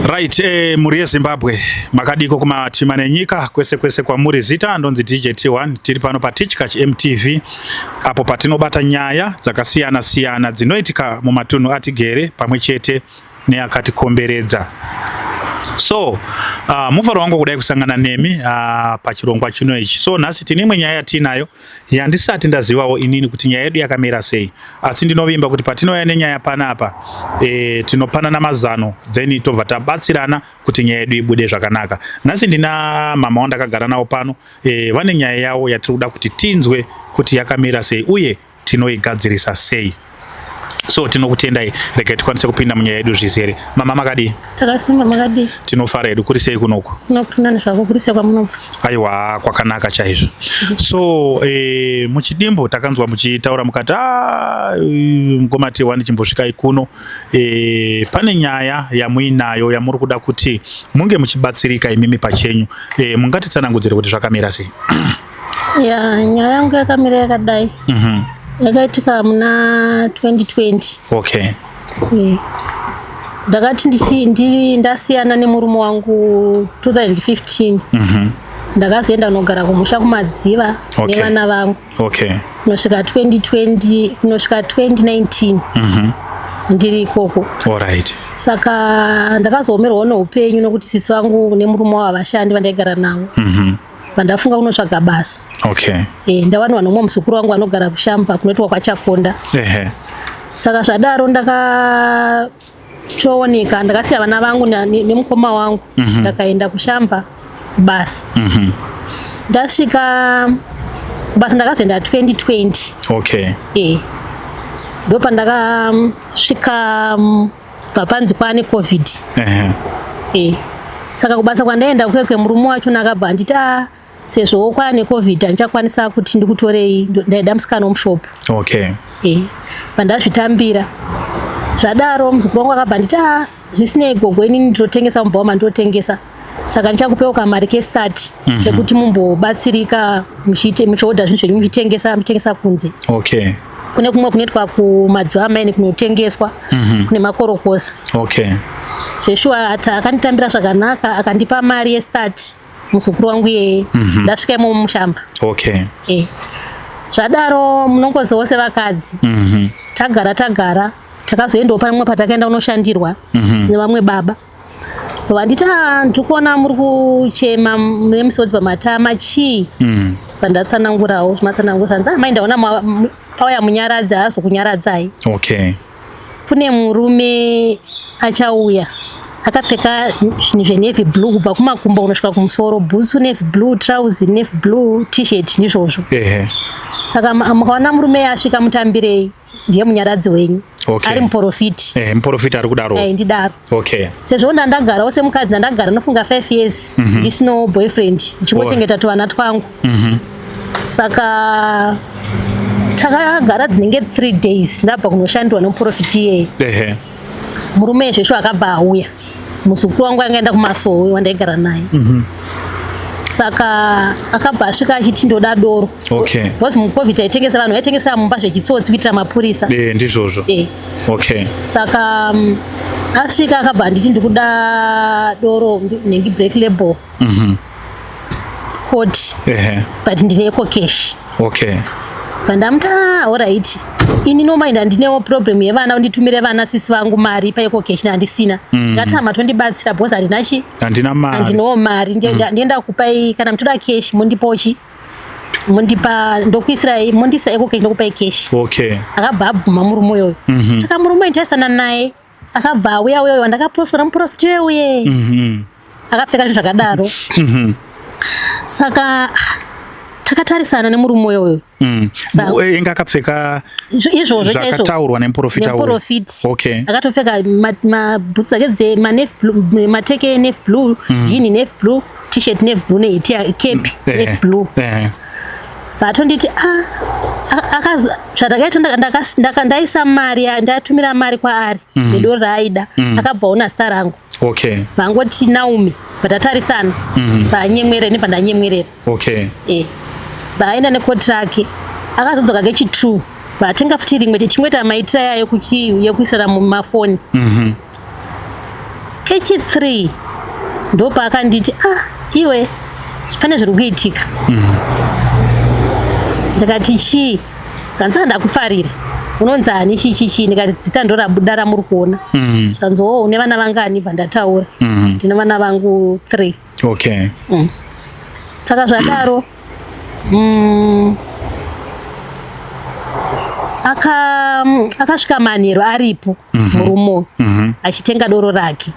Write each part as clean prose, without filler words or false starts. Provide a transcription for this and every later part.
Right, mhuri yeZimbabwe, makadiko kumatima nenyika kwese kwese kwamuri. Zita ndonzi DJ T1, tiri pano paTichkach MTV apo patinobata nyaya dzakasiyana siyana dzinoitika mumatunhu atigere pamwe chete neakatikomberedza. So mufaro wangu kudai kusangana nemi pachirongwa chino ichi. So nhasi tine imwe nyaya yatiinayo yandisati ndazivawo inini kuti nyaya yedu yakamira sei, asi ndinovimba kuti patinouya nenyaya panapa tinopanana mazano, then tobva tabatsirana kuti nyaya yedu ibude zvakanaka. Nhasi ndina mama wandakagara navo pano, vane nyaya yavo yatiri kuda kuti tinzwe kuti yakamira sei uye tinoigadzirisa sei. So tinokutendai, regai tikwanise kupinda munyaya yedu zvizere. Mama, makadii? Takasimba, makadii? Tinofara hedu. Kuri sei kunoku? Kunokurinani zvako, kuri sei kwamunobva? Aiwa, kwakanaka chaizvo. So muchidimbo takanzwa muchitaura mukati, "Ah, mukoma T1, ndichimbosvikai kuno, pane nyaya yamuinayo yamuri kuda kuti munge muchibatsirika imimi pachenyu." Mungatitsanangudzire kuti zvakamira sei? Ya, nyaya yangu yakamira yakadai. Yakaitika muna 2020. Ndakati ndasiyana nemurume wangu 2015. Ndakazoenda kunogara kumusha kuMadziva nevana vangu kunosvika 2020, kunosvika 2019 ndiri ikoko. Saka ndakazoomerwawo neupenyu nokuti sisi vangu nemurume wavo havashandi vandaigara navo. Vandafunga kunotsvaga basa. Ndawanwa nomumwe muzukuru wangu anogara kuShamva kunoitwa kwaChakonda. Saka zvadaro ndakatooneka ndakasiya vana vangu nemukoma wangu, ndakaenda kuShamva kubasa. Ndasvika kubasa, ndakazoenda 2020. Ndo pandakasvika bva panzi kwaane COVID. Saka kubasa kwandaenda kwekwe, murume wachona akabva anditi, "A, sezvo kwaane COVID handichakwanisa kuti ndikutorei." Ndaida musikana womushopu. Pandazvitambira zvadaro, muzukuru wangu akabva anditi, "A, zvisinei gogo, inini ndinotengesa mubhawa mandinotengesa, saka ndichakupewo kamari kestart kekuti mumbobatsirika muchiodha zvinhu zvenyu, muchitengesa kunze." Kune kumwe kunoitwa kuMadziva Amaini kunotengeswa kune makorokosa. Zveshuwa ati akanditambira zvakanaka, akandipa mari yestart muzukuru wangu iyeye. Ndasvika imomo muShamva. Zvadaro munongozivawo sevakadzi, tagara tagara, takazoendawo pamwe patakaenda kunoshandirwa nevamwe baba. Vanditi, "Ah, ndiri kuona muri kuchema nemisodzi pamatama, chii?" Pandatsanangurawo zvimatsanangura, zvanzi, "Ah, mai, ndaona pauya munyaradzi, haazokunyaradzai. Kune murume achauya akapfeka zvinhu zvenavy blue kubva kumakumbo kunosvika kumusoro, bhutsu navy blue, trouser navy blue, T-shirt ndizvozvo. Saka mukaona murume asvika, mutambirei, ndiye munyaradzi wenyu." Ari muprofiti. Muprofita ari kudaro? Ndidaro. Sezvo ndandagarawo semukadzi, ndandagara nofunga 5 years ndisino boyfriend, ndichingochengeta tuvana twangu. Saka takagara dzinenge 3 days ndabva kunoshandirwa nemuprofiti iyeye. Murume zvesho akabva auya. Muzukuru wangu angaenda kumasowe wandaigara naye. Saka akabva asvika achiti, "Ndoda doro." Because muCOVID aitengesa, vanhu vaitengesa mumba zvechitsotsi kuitira mapurisa. Ndizvozvo. Saka asvika akabva anditi, "Ndikuda doro nhengi Black Label koti, but ndine EcoCash." Pandamuti, "Ah, alright, ini nomainda ndinewo problem yevana, unditumire vana sisi vangu mari paEcoCash, handisina." Ndati, "Hama, tondibatsira because handina chi Handina mari. Handinawo mari. Ndienda kupai, kana mutoda cash mundipawo chi, mundipa, ndokuisirai, mondisa EcoCash, ndokupai cash." Akabva abvuma murume uyoyo. Saka murume ndichaisana naye akabva auya uyoyo wandakaprofita, muprofiti uye akapfeka zvinhu zvakadaro. Saka takatarisana nemurume uyoyo. Inge akapfeka Izvozvo chaizvo. Zvakataurwa nemuprofita uyu. Nemuprofiti. Akatopfeka mabhutsu ake dzemanavy blue, mateke navy blue, jean navy blue, T-shirt navy blue, neheti cape navy blue. Vatonditi, "Ah," zvandakaita, ndaisa mari ndatumira mari kwaari nedoro raaida. Akabva aona zita rangu. Vangoti, "Naomi." Vatatarisana, vanyemwerera, nebva ndanyemwerera. Vaenda nekoti rake, akazodzoka kechi2, vatenga futi rimwe, tichimweta maitira yayo yekuisira mumafoni. Kechi3 ndopaakanditi, ah, iwe, pane zviri kuitika. Ndikati, chii? Kanzi, ndakufarira, unonzi ani, chii chii chii? Ndikati, zita ndorabuda ramuri kuona. Kanzi, o, une vana vangani? Bva ndataura, ndine vana vangu 3. Saka zvadaro, akasvika manheru aripo murume uyu achitenga doro rake.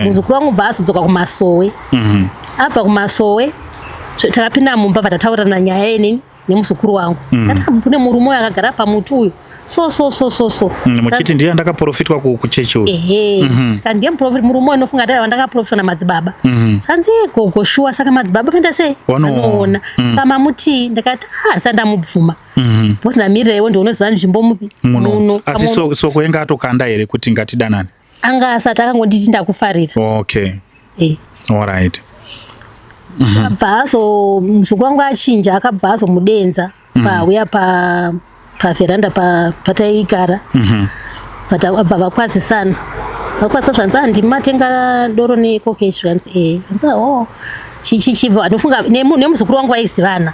Muzukuru wangu bva azodzoka kumasowe. Abva kumasowe, takapinda mumba, bva tataurirana nyaya yenini nemuzukuru wangu. Tati kune murume uyu akagara pamuti uyu, so so so so so. Muchiti ndiye andakaprofitwa kuchechi uyu? Ehe. Tikati ndiye murume uyu, unofunga dai wandakaprofitwa namadzibaba. Kanzi, gogo, shuwa? Saka madzibaba kuenda sei? Vanoona. Vanoona. Saka mamutii? Ndikati, ah, ndisati ndamubvuma because ndamirira iwe, ndounoziva nzvimbo mupi. Muno. Muno. Asi soko yanga atokanda here kuti ngatidanane? Anga asati, akangonditi ndakufarira. Alright. Akabva azo, muzukuru wangu achinja, akabva azomudenza pauya pavheranda pataigara. Abva vakwazisana, vakwazisa, zvanzi, "Ah, ndimi matenga doro neCoke?" Zvanzi, e. Zvanzi, o, chichichibva ndofunga nemuzukuru wangu vaizivana.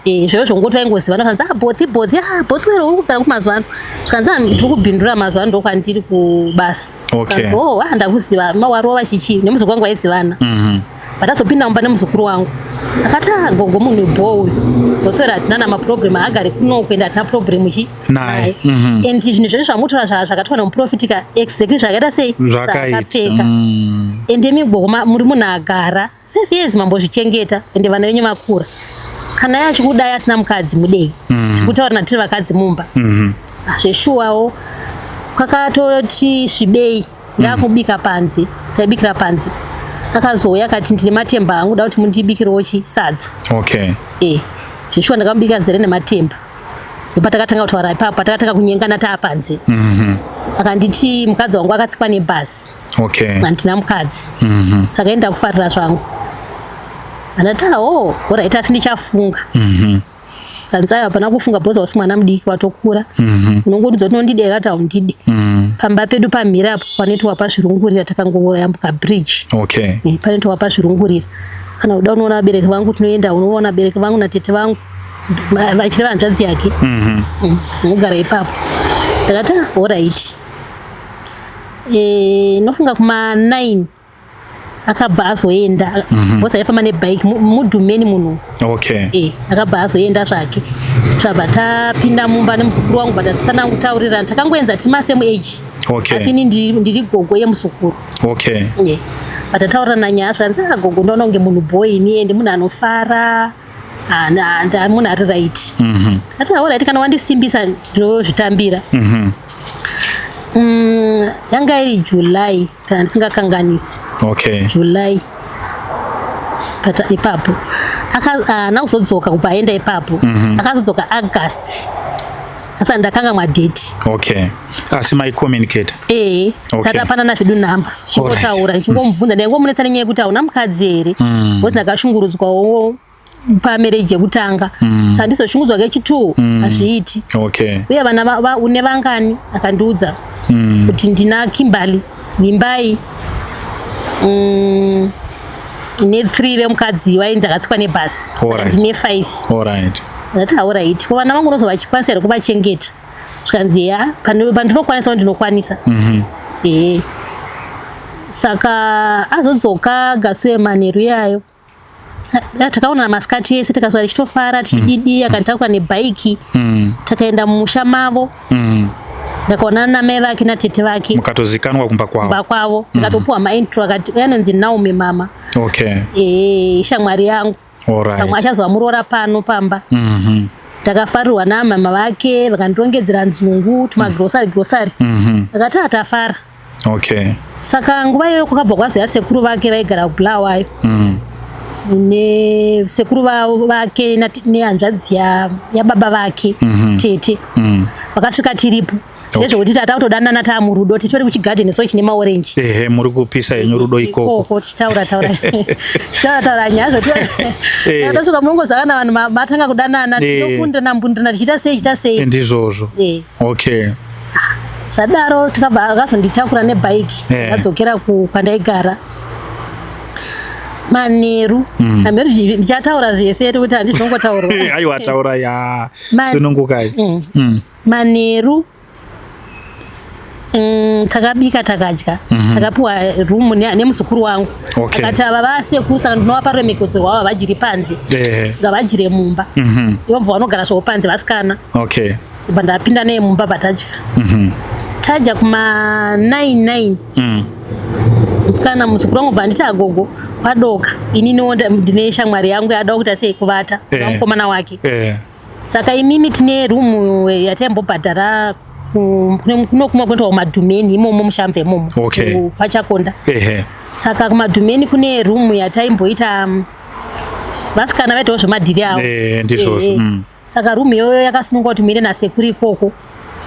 Zvaivo zvongoti vaingozivana. Zvanzi, ah, bothi bothi, ah, bothi wero, uri kugara kumazuva ano? Zvikanzi, ah, ndiri kubhindura mazuva ano, ndokwandiri kubasa. Zvikanzi, oh, ah, ndakuziva, mawarova chichi. Nemuzukuru wangu vaizivana. Patazopinda mumba nemuzukuru wangu, akati, ah, gogo, munhu bho uyu bothwero, hatina namaproblem, haagari kuno kuenda, hatina problem chi Naye. And zvinhu zvese zvamutora zvakatwa nemuprofitika exactly zvakaita sei? Zvakaita. Zvakapfeka. Ende migogo, muri munhu agara 5 years mambozvichengeta, ende vana venyu vakura. Kana iye achikudai asina mukadzi, mudei. Tikutaura tiri vakadzi mumba. Zveshuwawo, kwakatoti svibei, ndakubika panze, taibikira panze. Akazouya akati, ndine matemba angu, da kuti mundibikirewo chi sadza. Zveshuwa, ndakamubika zere nematemba. Ndopatakatanga kutaura ipapo, patakatanga kunyengana taa panze. Akanditi mukadzi wangu akatsikwa nebhasi. Handina mukadzi. Saka enda kufarira zvangu. Andati, oh, alright, asi ndichafunga. Kanzi, aiwa, hapana kufunga, bhoza usi mwana mudiki, watokura. Unongoudza kuti unondide kati haundidi. Pamba pedu pamhiri apo panoitwa pazvirungurira, takangoyambuka bridge. Panoitwa pazvirungurira. Kana uda unoona vabereki vangu, tinoenda unoona vabereki vangu natete vangu, vachireva hanzvadzi yake. Unogara ipapo. Ndakati, ah, alright. Nofunga kuma 9 akabva azoenda, bhosi aifamba nebhaiki mudhumeni munhu. Akabva azoenda zvake. Tabva tapinda mumba nemuzukuru wangu, bva tatisana kutaurirana, takangoenza tiri masame age. Asi ini ndiri gogo yemuzukuru. Bva tataurirana nyaya, zvanzi, ah, gogo, ndoona kunge munhu boy ini, ende munhu anofara. Ah, munhu ari right. Ati, alright, kana wandisimbisa ndinozvitambira. Yanga iri July kana ndisingakanganisi. July pata ipapo haana kuzodzoka kubva aenda ipapo. Akazodzoka August, asi ndakanga madheti. Okay. Asi maicommunicate? Ee. Tatapanana zvedu namba, tichingotaura, ndichingomubvunza, ndaingomunetsa nenyaya yekuti hauna mukadzi here, because ndakashungurudzwawo pamarriage yekutanga. Saka ndizoshungurudzwa kechi2 hazviiti. Uye vana une vangani? Akandiudza kuti ndina Kimberly, Vimbai, ne3 vemukadzi wainzi akatsikwa nebhasi. Saka ndine 5. Ndati, alright, ko vana vangu unozovachikwanisa here kuvachengeta? Zvikanzi, ya, pandinokwanisawo ndinokwanisa. Ee, saka azodzoka gasuwe manheru iyayo. Takaonana masikati ese, tikaswera tichitofara, tichididi. Akanditakura nebhaiki, takaenda mumusha mavo. Ndakaonana namai vake natete vake. Mukatozikanwa kumba kwavo? Kumba kwavo. Tikatopuwa maintro, akati uya anonzi Naomi, mama. Shamwari yangu. Pamwe achazova muroora pano pamba. Takafarirwa namama vake, vakandirongedzera nzungu, tumagrosari grosari. Akati atafara. Saka nguva iyoyo kwakabva kwazoya sekuru vake vaigara kuBulawayo. Nesekuru vake nehanzvadzi yababa vake, tete. Vakasvika tiripo. Ndezvekuti tata kutodanana taamurudo, titori kuchigadheni so chine maorenji. Ehe, muri kupisa henyu rudo ikoko. Ikoko, tichitaura taura, tichitaura taura nyaya zvoti tasvika munongozakana vanhu matanga kudanana, tinobundana mbundana, tichiita sei, tichiita sei. Ndizvozvo. Zvadaro tikabva akazonditakura nebhaiki. Ndadzokera kwandaigara manheru. Manheru ndichataura zvese kuti handizvongotaurwa. Aiwa, taura ya, sunungukai. Manheru takabika, takadya. Takapiwa rumu nemuzukuru wangu. Akati ava vasekuru, saka ndinovapa ruremekedzo rwavo, havadiri panze, ngavadyire mumba. Ivo vanogara zvavo panze, vasikana. Bva ndapinda naye mumba, bva tadya. Tadya kuma 9 9, musikana, muzukuru wangu, bva nditi, "Agogo, kwadoka. Ininiwo ndine shamwari yangu yada kuita sei, kuvata mukomana wake. Saka imimi tine rumu yataimbobhadhara kuno kumwe kunoitwa kumadhumeni imomo, mushamva imomo, paChakonda. Saka kumadhumeni kune rumu yataimboita, vasikana vaitawo zvemadhiri avo." Ndizvozvo. Saka rumu iyoyo yakasununguka kuti muende nasekuru ikoko,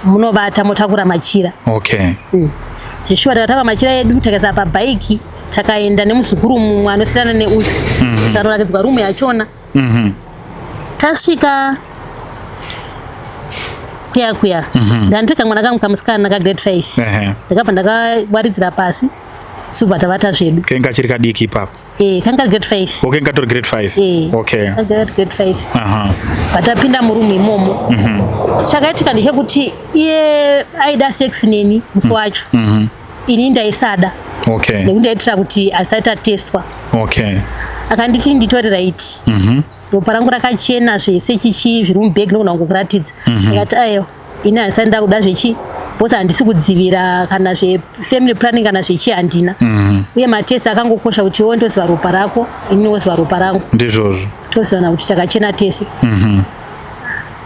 munovata, motakura machira. Zveshuwa takatakura machira edu, takaisa pabhaiki, takaenda nemuzukuru mumwe anosiyana neuyu. Tikanoratidzwa rumu yachona. Tasvika kuya kuya, ndandiri kamwana kangu kamusikana kagrade 5. Ndakabva ndakawaridzira pasi, subva tavata zvedu. Kenga chiri kadiki ipapo? Kanga grade 5. Okay, ngatori grade 5. Kanga grade 5. Patapinda murumu imomo, chakaitika ndechekuti iye aida sex neni musi wacho. Ini ndaisada, nekuti ndaitira kuti asati atestwa. Akanditi nditore right, ropa rangu rakachena, zvese chichi zviri mubhegi, nogona kungokuratidza. Ndikati aiwa, ini handisati ndakuda zvechi, because handisi kudzivira kana zvefamily planning kana zvechi handina. Uye matest akangokosha kuti iwe ndoziva ropa rako, ini woziva ropa rangu, tozivana kuti takachena tese.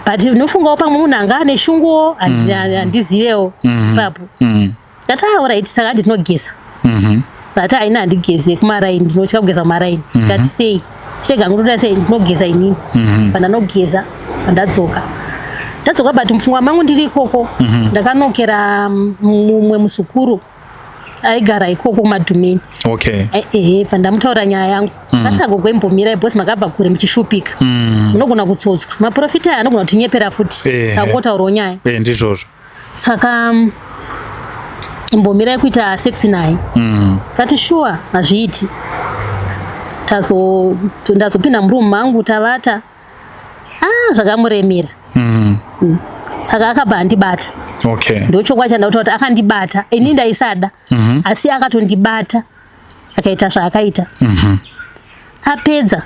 But unofungawo pamwe munhu anga ane shunguwo, handizivewo ipapo. Ndati, "Alright, saka handi tinogeza." Ndati, "Haina, handigeze kumaraini, ndinotya kugeza kumaraini." Ndati, "Sei? Chitega ngotoita sei, ndinogeza inini." Pandanogeza, pandadzoka, ndadzoka, but mupfungwa mangu ndiri ikoko. Ndakanokera mumwe muzukuru aigara ikoko kumadhumeni. Ehe, pandamutaura nyaya yangu, ati, "Agogo, imbomirai, boss, makabva kure muchishupika. Munogona kutsotswa, maprofita aya anogona kutinyepera futi." Takungotaurawo nyaya. Ndizvozvo. Saka imbomirai kuita sex naye. Tati sure, hazviiti. Ndazopinda murumu mangu, tavata. Ah, zvakamuremera. Saka akabva andibata. Ndochokwadi chandakuta kuti akandibata. Ini ndaisada, asi akatondibata, akaita zvaakaita. Apedza,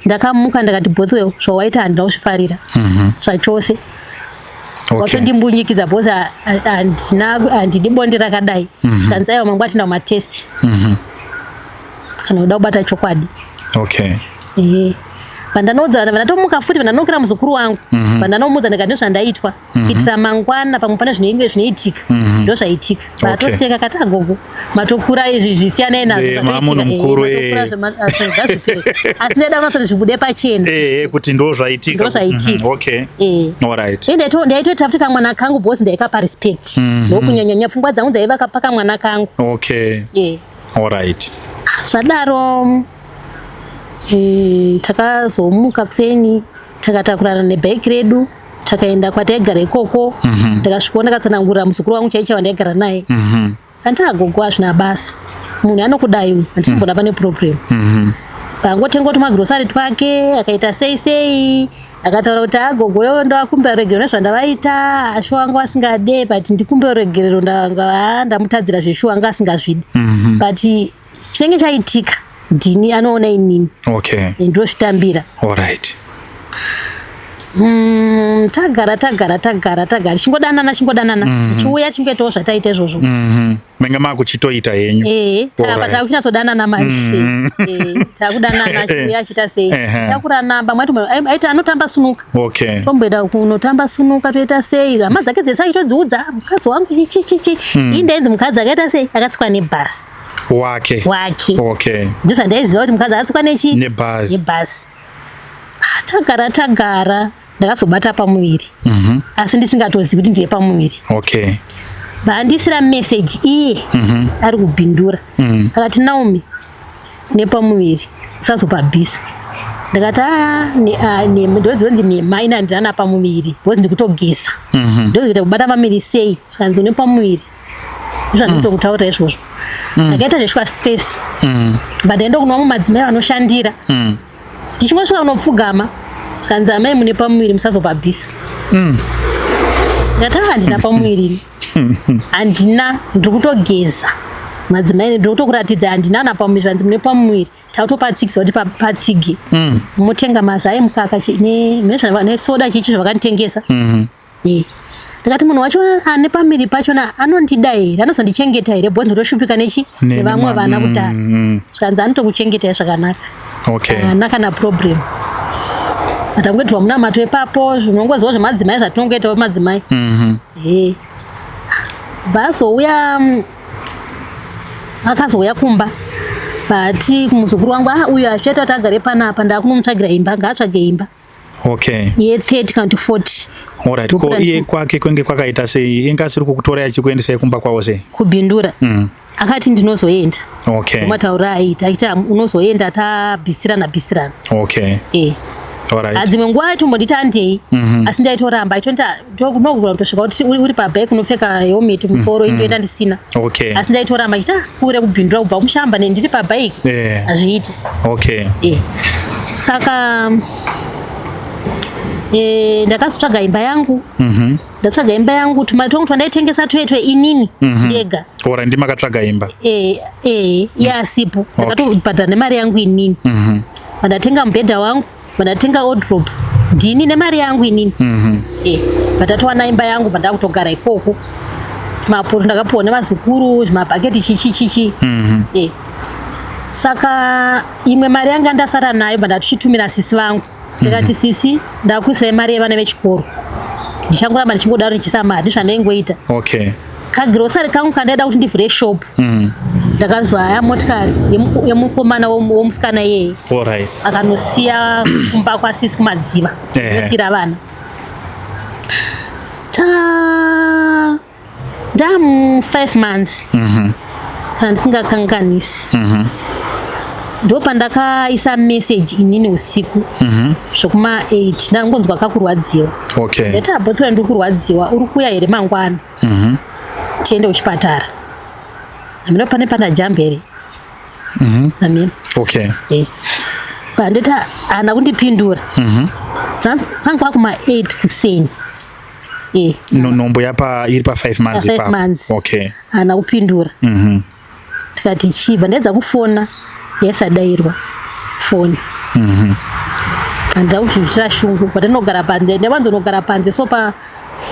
ndakamuka, ndakati, "Bothwell, zvawaita handina kuzvifarira zvachose. Watondimbunyikidza, because handina, handidi bonde rakadai." Kanzi, "Aiwa, mangwana tinda kumatest kana kuda kubata chokwadi." Ehe, vandanoudza, vandatomuka futi, vandanokera muzukuru wangu, vandanomuudza, ndikati ndozvandaitwa, kuitira mangwana pamwe pane zvinenge zvinoitika, ndozvaitika. Vatoseka, kati, "Agogo, matokura, izvi zvisiyanai nazvo." Zvatoitika. Maamunhu mukuru, Matokura, ngazvipere, asi ndaida kunatsa kuti zvibude pachena. Kuti ndo zvaitika. Ndo zvaitika. Alright. Ndaitoita futi kamwana kangu, because ndaikapa respect. Ndokunyanyanya pfungwa dzangu dzaiva pakamwana kangu. Alright. Zvadaro, takazomuka kuseni, takatakurana nebhaiki redu, takaenda kwataigara ikoko. Ndakasvikawo, ndakatsanangurira muzukuru wangu chaicho wandaigara naye. Anti, "Agogo, hazvina basa, munhu anokudai uyu, handisimbona pane problem." Pangotenga tumagrosari twake, akaita sei sei, akataura kuti, "Agogo, iwe ndoakumbira ruregerero nezvandavaita. Asho wanga vasingade, but ndikumbira ruregerero, ndamutadzira zveshuwa, anga asingazvidi. But chinenge chaitika ndini anoona inini." Ndozvitambira. Tagara, tagara, tagara, tagara, chingodanana, chingodanana, chiuya, chingoitawo zvataita izvozvo. Menge makuchitoita henyu. Tava takuchinyatsodanana manje. Takudanana, chiuya, achiita sei. Takurana, pamwe aiti anotamba sunuka. Tomboenda kunotamba sunuka, toita sei. Hama dzake dzese achitodziudza, "Mukadzi wangu chichi chichi." Ii, ndainzi mukadzi akaita sei, akatsikwa nebhasi. Wake. Wake. Ndizvo zvandaiziva, kuti mukadzi akatsikwa nechi? Nebhazi. Nebhasi. Ah, tagara, tagara, ndakazobata pamuviri, asi ndisingatozivi kuti ndiye pamuviri. Vandisira meseji iye ari kubhindura. Akati, "Naomi, nepamuviri, usazopabhisa." Ndakati "Ah, ah, ndodzinonzi nhema, ini handina pamuviri because ndikutogeza. Ndozoita kubata pamuviri sei?" Zvikanzi, "Une pamuviri." Ndozvandikutokutaurira izvozvo. Ndakaita zveshuwa stress. But ndaenda kunwa mumadzimai vanoshandira. Ndichingosvika kunopfugama, zvikanzi, "Amai, mune pamuviri, musazopabvisa." Ndati, "Ah, handina pamuviri ini, handina, ndiri kutogeza madzimai, ndiri kutokuratidza handina na pamuviri." Zvanzi, "Mune pamuviri, takutopatsigisa kuti patsige. Motenga mazai, mukaka, nesoda, chichi zvavakanditengesa." Eh. Ndikati, "Munhu wacho ane pamuviri pachona anondida here? Anozondichengeta here? Because ndinotoshupika nechi nevamwe vana kudhara." Zvikanzi, "Anotokuchengetai zvakanaka." Haana kana problem. Atangoitirwa munamato ipapo, zvinongoziva zvemadzimai zvatinongoitawo madzimai. E bva azouya, akazouya kumba bati kumuzukuru wangu, "Ah, uyu achiita kuti agare panapa, ndakunomutsvagira imba, ngaatsvage imba ye30 kana kuti 40." Alright. Ko iye kwake kwenge kwakaita sei? Inga asiri kukutorai achikuendesai kumba kwavo sei? Kubhindura. Akati, "Ndinozoenda." Matauro aiita achiti, "Unozoenda tabhisirana bhisirana." E. Dzimwe nguva aitombonditi andei, asi ndaitoramba. Aitonditi unogona kutosvika kuti uri pabhaiki unopfeka helmet musoro, indoenda ndisina. Asi ndaitoramba achiti, "Ah, kure kubhindura kubva kumushamba ndiri pabhaiki, hazviiti." E. Saka ndakazotsvaga imba yangu. Ndatsvaga imba yangu, tumari twangu twandaitengesa tuye inini ndega. Ora ndimakatsvaga imba. E, iye asipo, ndakatobhadhara nemari yangu inini. Vandatenga mubhedha wangu, vandatenga wardrobe, ndini nemari yangu inini. E, vandatowana imba yangu, vandakutogara ikoko. Mapoto ndakapiwa nevazukuru, zvimabhaketi, chichi chichi. E. Saka imwe mari yanga ndasara nayo, vandatichitumira sisi vangu. Ndikati, "Sisi, ndakuisirai mari yevana vechikoro, ndichangoramba ndichingodaro ndichiisa mari, ndizvandaingoita." Kagirosari kangu kandaida kuti ndivhure shop, ndakazohaya motikari yemukomana womusikana iyeye. Akanosiya kumba kwasisi kumadziva. Nosiyira vana ta ndamu 5 months, kana ndisingakanganisi. Ndo pandakaisa message inini usiku, zvokuma 8. Ndangonzwa kakurwadziwa. Ndati, "Abhothora, ndiri kurwadziwa, uri kuuya here mangwana? Tiende kuchipatara." Hamina pane pandajamba here. Amina. Eh. Panditi haana kundipindura. Kanga kwakuma 8 kuseni. Eh. No, nhumbu yapa iri pa 5 months Pa five ipapo. months. Haana kupindura. Tikati chibva ndaedza kufona, yaisadairwa foni. Handida kuzviitira shungu, patinogara panze, ndavanzonogara panze, so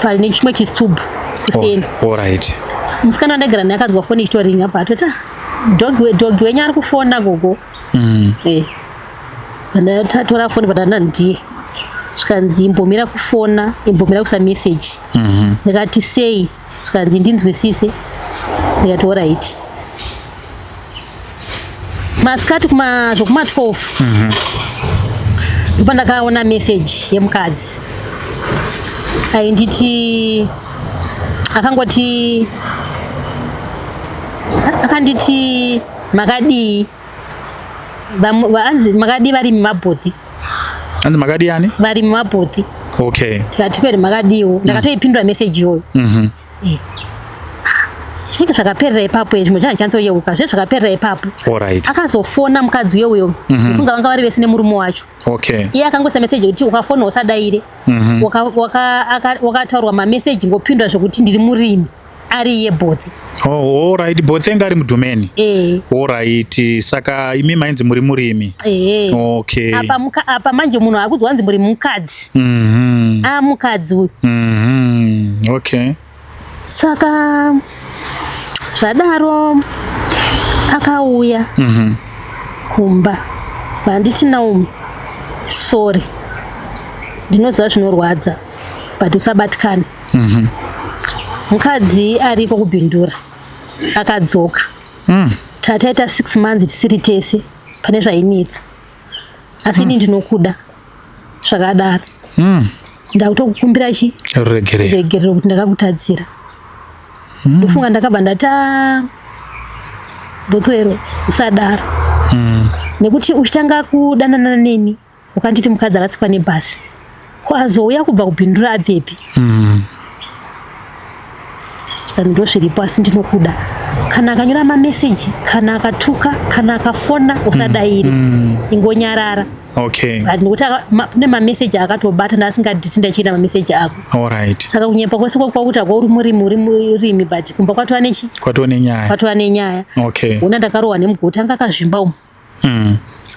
pane chimwe chisitubhu kuseni. Oh, alright. Musikana wandaigara naye akanzwa foni ichitoringa, pa atoti, "Ah, dhogi wenyu ari kufona, gogo." Eh. Pandatatora foni, pandanda ndiye, zvikanzi, "Imbomira kufona, imbomira kuisa meseji." Ndikati, "Sei?" Zvikanzi, "Ndinzwisise." Ndikati, "Alright." Masikati kuma zvokuma 12 ndopandakaona meseji yemukadzi ainditi, akangoti, akanditi, "Makadii?" Anzi, "Makadii varimi mabhodhi?" Anzi makadii ani? Varimi mabhodhi. Tikati, "Peri makadiwo." Ndakatoipindura meseji iyoyo. Eh. Zvinenge zvakaperera ipapo, zvimwe zvandichanatsoyeuka, zvinenge zvakaperera ipapo. Akazofona mukadzi uyo uyo, kufunga vanga vari vese nemurume wacho. Iye akangoisa meseji yekuti, "Ukafona usadaire." Wakataurwa mameseji, ngopindura zvokuti, "Ndiri murimi," ari iye Bhodhi. Oh, alright, Bhodhi anga ari mudhumeni. Eh. Alright, saka imi mainzi muri murimi. Eh. Apa manje munhu akudzwa anzi muri mukadzi. A mukadzi uyu. Saka zvadaro akauya kumba, vanditi, "Naomi, sorry, ndinoziva zvinorwadza, but usabatikane. Mukadzi ariko kubhindura akadzoka. Tataita 6 months tisiri tese, pane zvainetsa, asi ini ndinokuda zvakadaro. Ndakutokukumbira chi Ruregerero. Regerero kuti ndakakutadzira." Ndofunga ndakabva ndati, "Ah, Bothwero, usadaro, nekuti uchitanga kudanana neni Wakanditi mukadzi akatsikwa nebhasi, ko azouya kubva kuBindura abvepi? Zvikanzi ndozviripo, asi ndinokuda. Kana akanyora mameseji, kana akatuka, kana akafona, usadaire, ingonyarara. But nekuti kune mameseji akatobata ndaasingaditi ndachienda mameseji ako. Saka kunyepa kwese kwakuti ako uri murimi, uri murimi, but kumba kwatova nechi Kwatova nenyaya. Kwatova nenyaya. Una ndakarohwa nemugoti, anga akazvimba umu,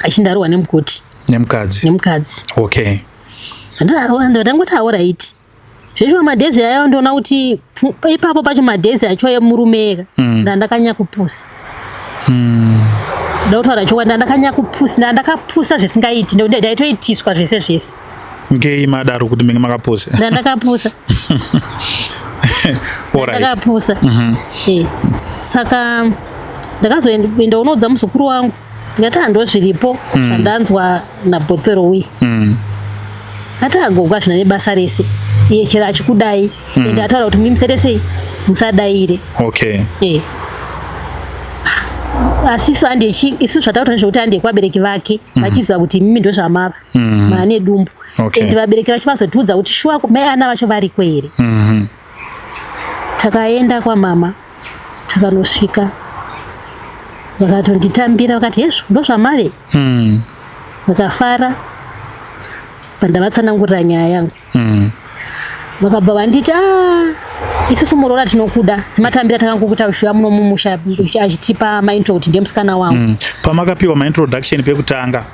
achindarohwa nemugoti. Nemukadzi. Nemukadzi. Ndangoti alright. Zveshuwa madhezi ayo ndoona kuti ipapo pacho madhezi acho emurume ega, ndandakanya kupusa. Ndakutaura chokwadi, ndandakanya kupusa, ndandakapusa zvisingaiti, nekuti ndaitoitiswa zvese zvese. Ngei madaro kuti menge makapusa? Ndandakapusa. Ndakapusa. Saka ndakazoenda unoudza muzukuru wangu, ndikati hando zviripo zvandanzwa naBotherowi. Ati agogo hazvina nebasa rese, iye chero achikudai, ende ataura kuti mumusete sei, musadaire. Asi isu handi isu zvatakuta ndezvekuti handi kuvabereki vake vachiziva kuti imimi ndozvamava maane dumbu. Ende vabereki vacho vazotiudza kuti shuwa mai ana vacho variko here. Takaenda kwamama, takanosvika, vakatonditambira, vakati hezvo ndozvamave. Vakafara pandavatsanangurira nyaya yangu. Vakabva vanditi, "Ah, isusu muroora tinokuda sematambira takangokuita ushuya muno mumusha," achitipa maintro kuti ndiye musikana wangu. Pamakapiwa maintroduction pekutanga,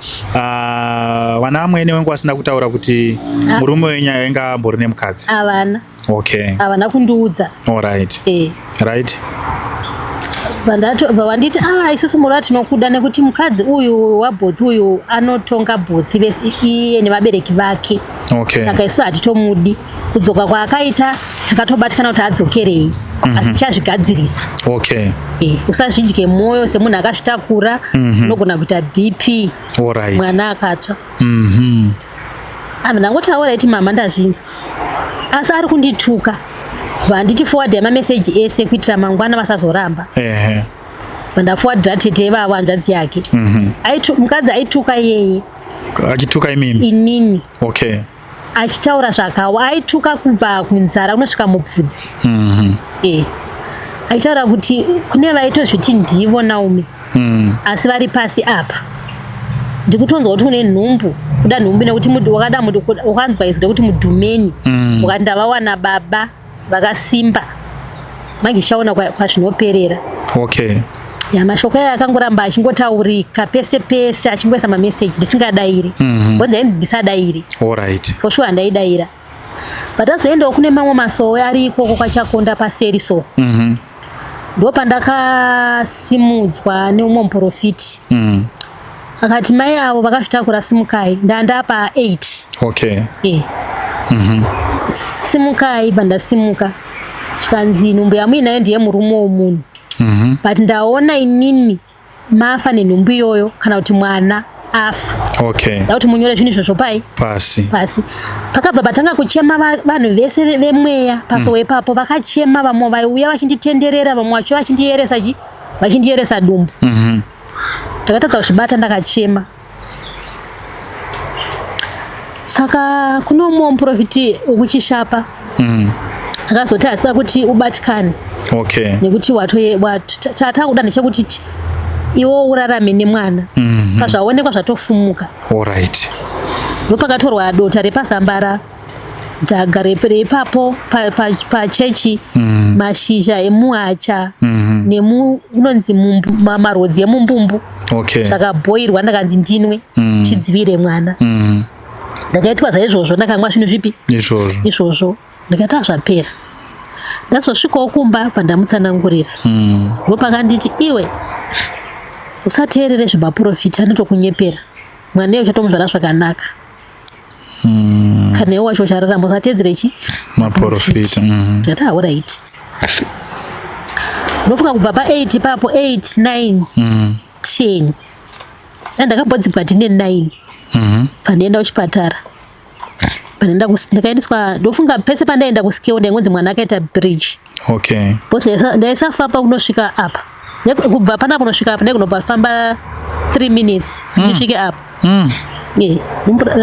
vana vamwene wengu vasina kutaura kuti Ah. murume wenyu ainga ambori nemukadzi? Havana. Havana kundiudza. Bva vanditi, "Ah, isusu muroora tinokuda nekuti mukadzi uyu waBhothi uyu anotonga Bhothi vese, iye nevabereki vake. Saka isu hatitomudi. Kudzoka kwaakaita takatobatikana kuti adzokerei, asi tichazvigadzirisa. Usazvidye mwoyo semunhu akazvitakura, unogona kuita BP, mwana akatsva." Anhu ndangoti alright mama, ndazvinzwa, asi ari kundituka. Vanditi forward yamameseji ese kuitira mangwana vasazoramba. Vandaforwardira tete ivavo, hanzvadzi yake. Mukadzi aituka iyeye. Achituka imimi? Inini. Achitaura zvakawa, aituka kubva kunzara kunosvika mubvudzi. Achitaura kuti kune vaitozviti ndivo Naume, asi vari pasi apa. Ndikutonzwa kuti une nhumbu, kuda nhumbu nekuti wakada wakanzwa izwi rekuti mudhumeni. Ukati ndavawana baba vakasimba, manje chaona kwazvinoperera. Ya, mashoko aya akangoramba achingotaurika pese pese, achingoisa mameseji ndisingadairi. Bonzi ainzi ndisadairi. For sure handaidaira, but azoendawo kune mamwe masowe ari ikoko kwaChakonda paseri, so ndo pandakasimudzwa neumwe muprofiti. Akati mai avo vakazvitakura, simukai, ndandapa 8. Simukai. Pandasimuka zvikanzi nhumbu yamuinayo ndiye murume womunhu, but ndaona inini mafa nenhumbu iyoyo, kana kuti mwana afa. Da kuti munyore zvinhu izvozvo pai? Pasi. Pasi. Pakabva patanga kuchema vanhu vese vemweya pasowe ipapo vakachema, vamwe vaiuya vachinditenderera, vamwe vacho vachindiyeresa chi vachindiyeresa dumbu. Ndakatadza kuzvibata, ndakachema. Saka kune umwe muprofiti wekuChishapa akazoti asida kuti ubatikane nekuti chatakuda ndechekuti iwe urarame nemwana. Pazvaonekwa zvatofumuka. Ndopakatorwa dota repazambara dhaga reipapo pachechi, mashizha emuhacha nemu unonzi marodzi emumbumbu. Zvakabhoirwa, ndakanzi ndinwe chidzivire mwana. Ndakaitwa zvaizvozvo, ndakamwa zvinhu zvipi? Izvozvo. Izvozvo. Ndikati azvapera. Ndazosvikawo kumba, pandamutsanangurira, ndopakanditi, "Iwe usateerere zvemaprofita, anotokunyepera. Mwana iwe uchatomuzvara zvakanaka. Kana iwe wacho uchararama, usateedzere chi Maprofita. Ndikati alright. Ndofunga kubva pa8 ipapo, 8, 9, 10, ndakambodzibwa ndine 9. Pandienda kuchipatara, pandienda ndakaendeswa, ndofunga pese pandaenda kuscale ndaingonzi mwana akaita breech. Because ndaisafamba kunosvika apa. Kubva panapa kunosvika apa ndaigonobva famba 3 minutes ndisvike apa. Eh,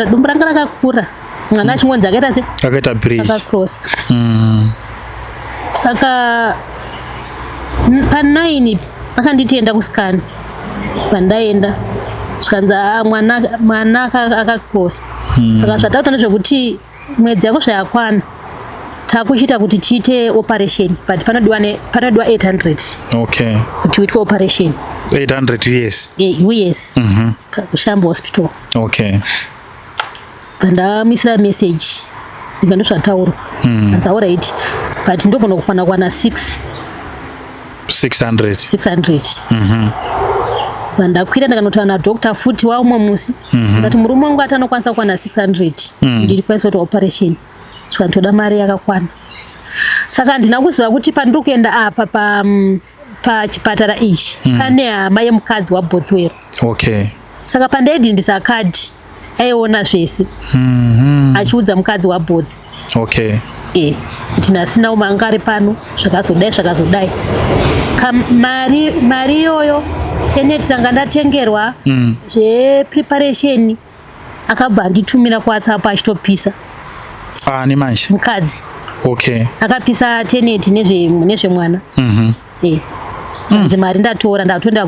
dumbu ranga rakakura, mwana achingonzi akaita se Akaita bridge. Akacross. Saka pa9 akanditi enda kuscan. Pandaenda zvikanzi, "Ah, mwana akacross." Saka zvatakuta ndezvekuti mwedzi yako zvayakwana, takuchiita kuti tiite operation, but panodiwa 800 kuti uitwe operation. 800 US? Eh, US, kuShambo Hospital. Pandamisira message ndika ndozvataurwa. Anzi, "Alright, but ndogona kufanira kuwana 6 600. 600." Pandakwira ndakanotaura nadoctor futi waumwe musi, ndikati murume wangu ati anokwanisa kuwana 600, ndikwanisa kuita operation, saka ndoda mari yakakwana. Saka handina kuziva kuti pandiri kuenda apa pachipatara ichi pane hama yemukadzi waBothwell. Saka pandaidhindisa kadhi aiona zvese, achiudza mukadzi waBoth kuti nhasina umwe anga ari pano, zvakazodai zvakazodai. Mari iyoyo, teneti ranga ndatengerwa, zvepreparation, akabva anditumira kuWhatsApp achitopisa. Ani manje? Mukadzi. Akapisa teneti nezvemwana. Anzi mari ndatora, ndatoenda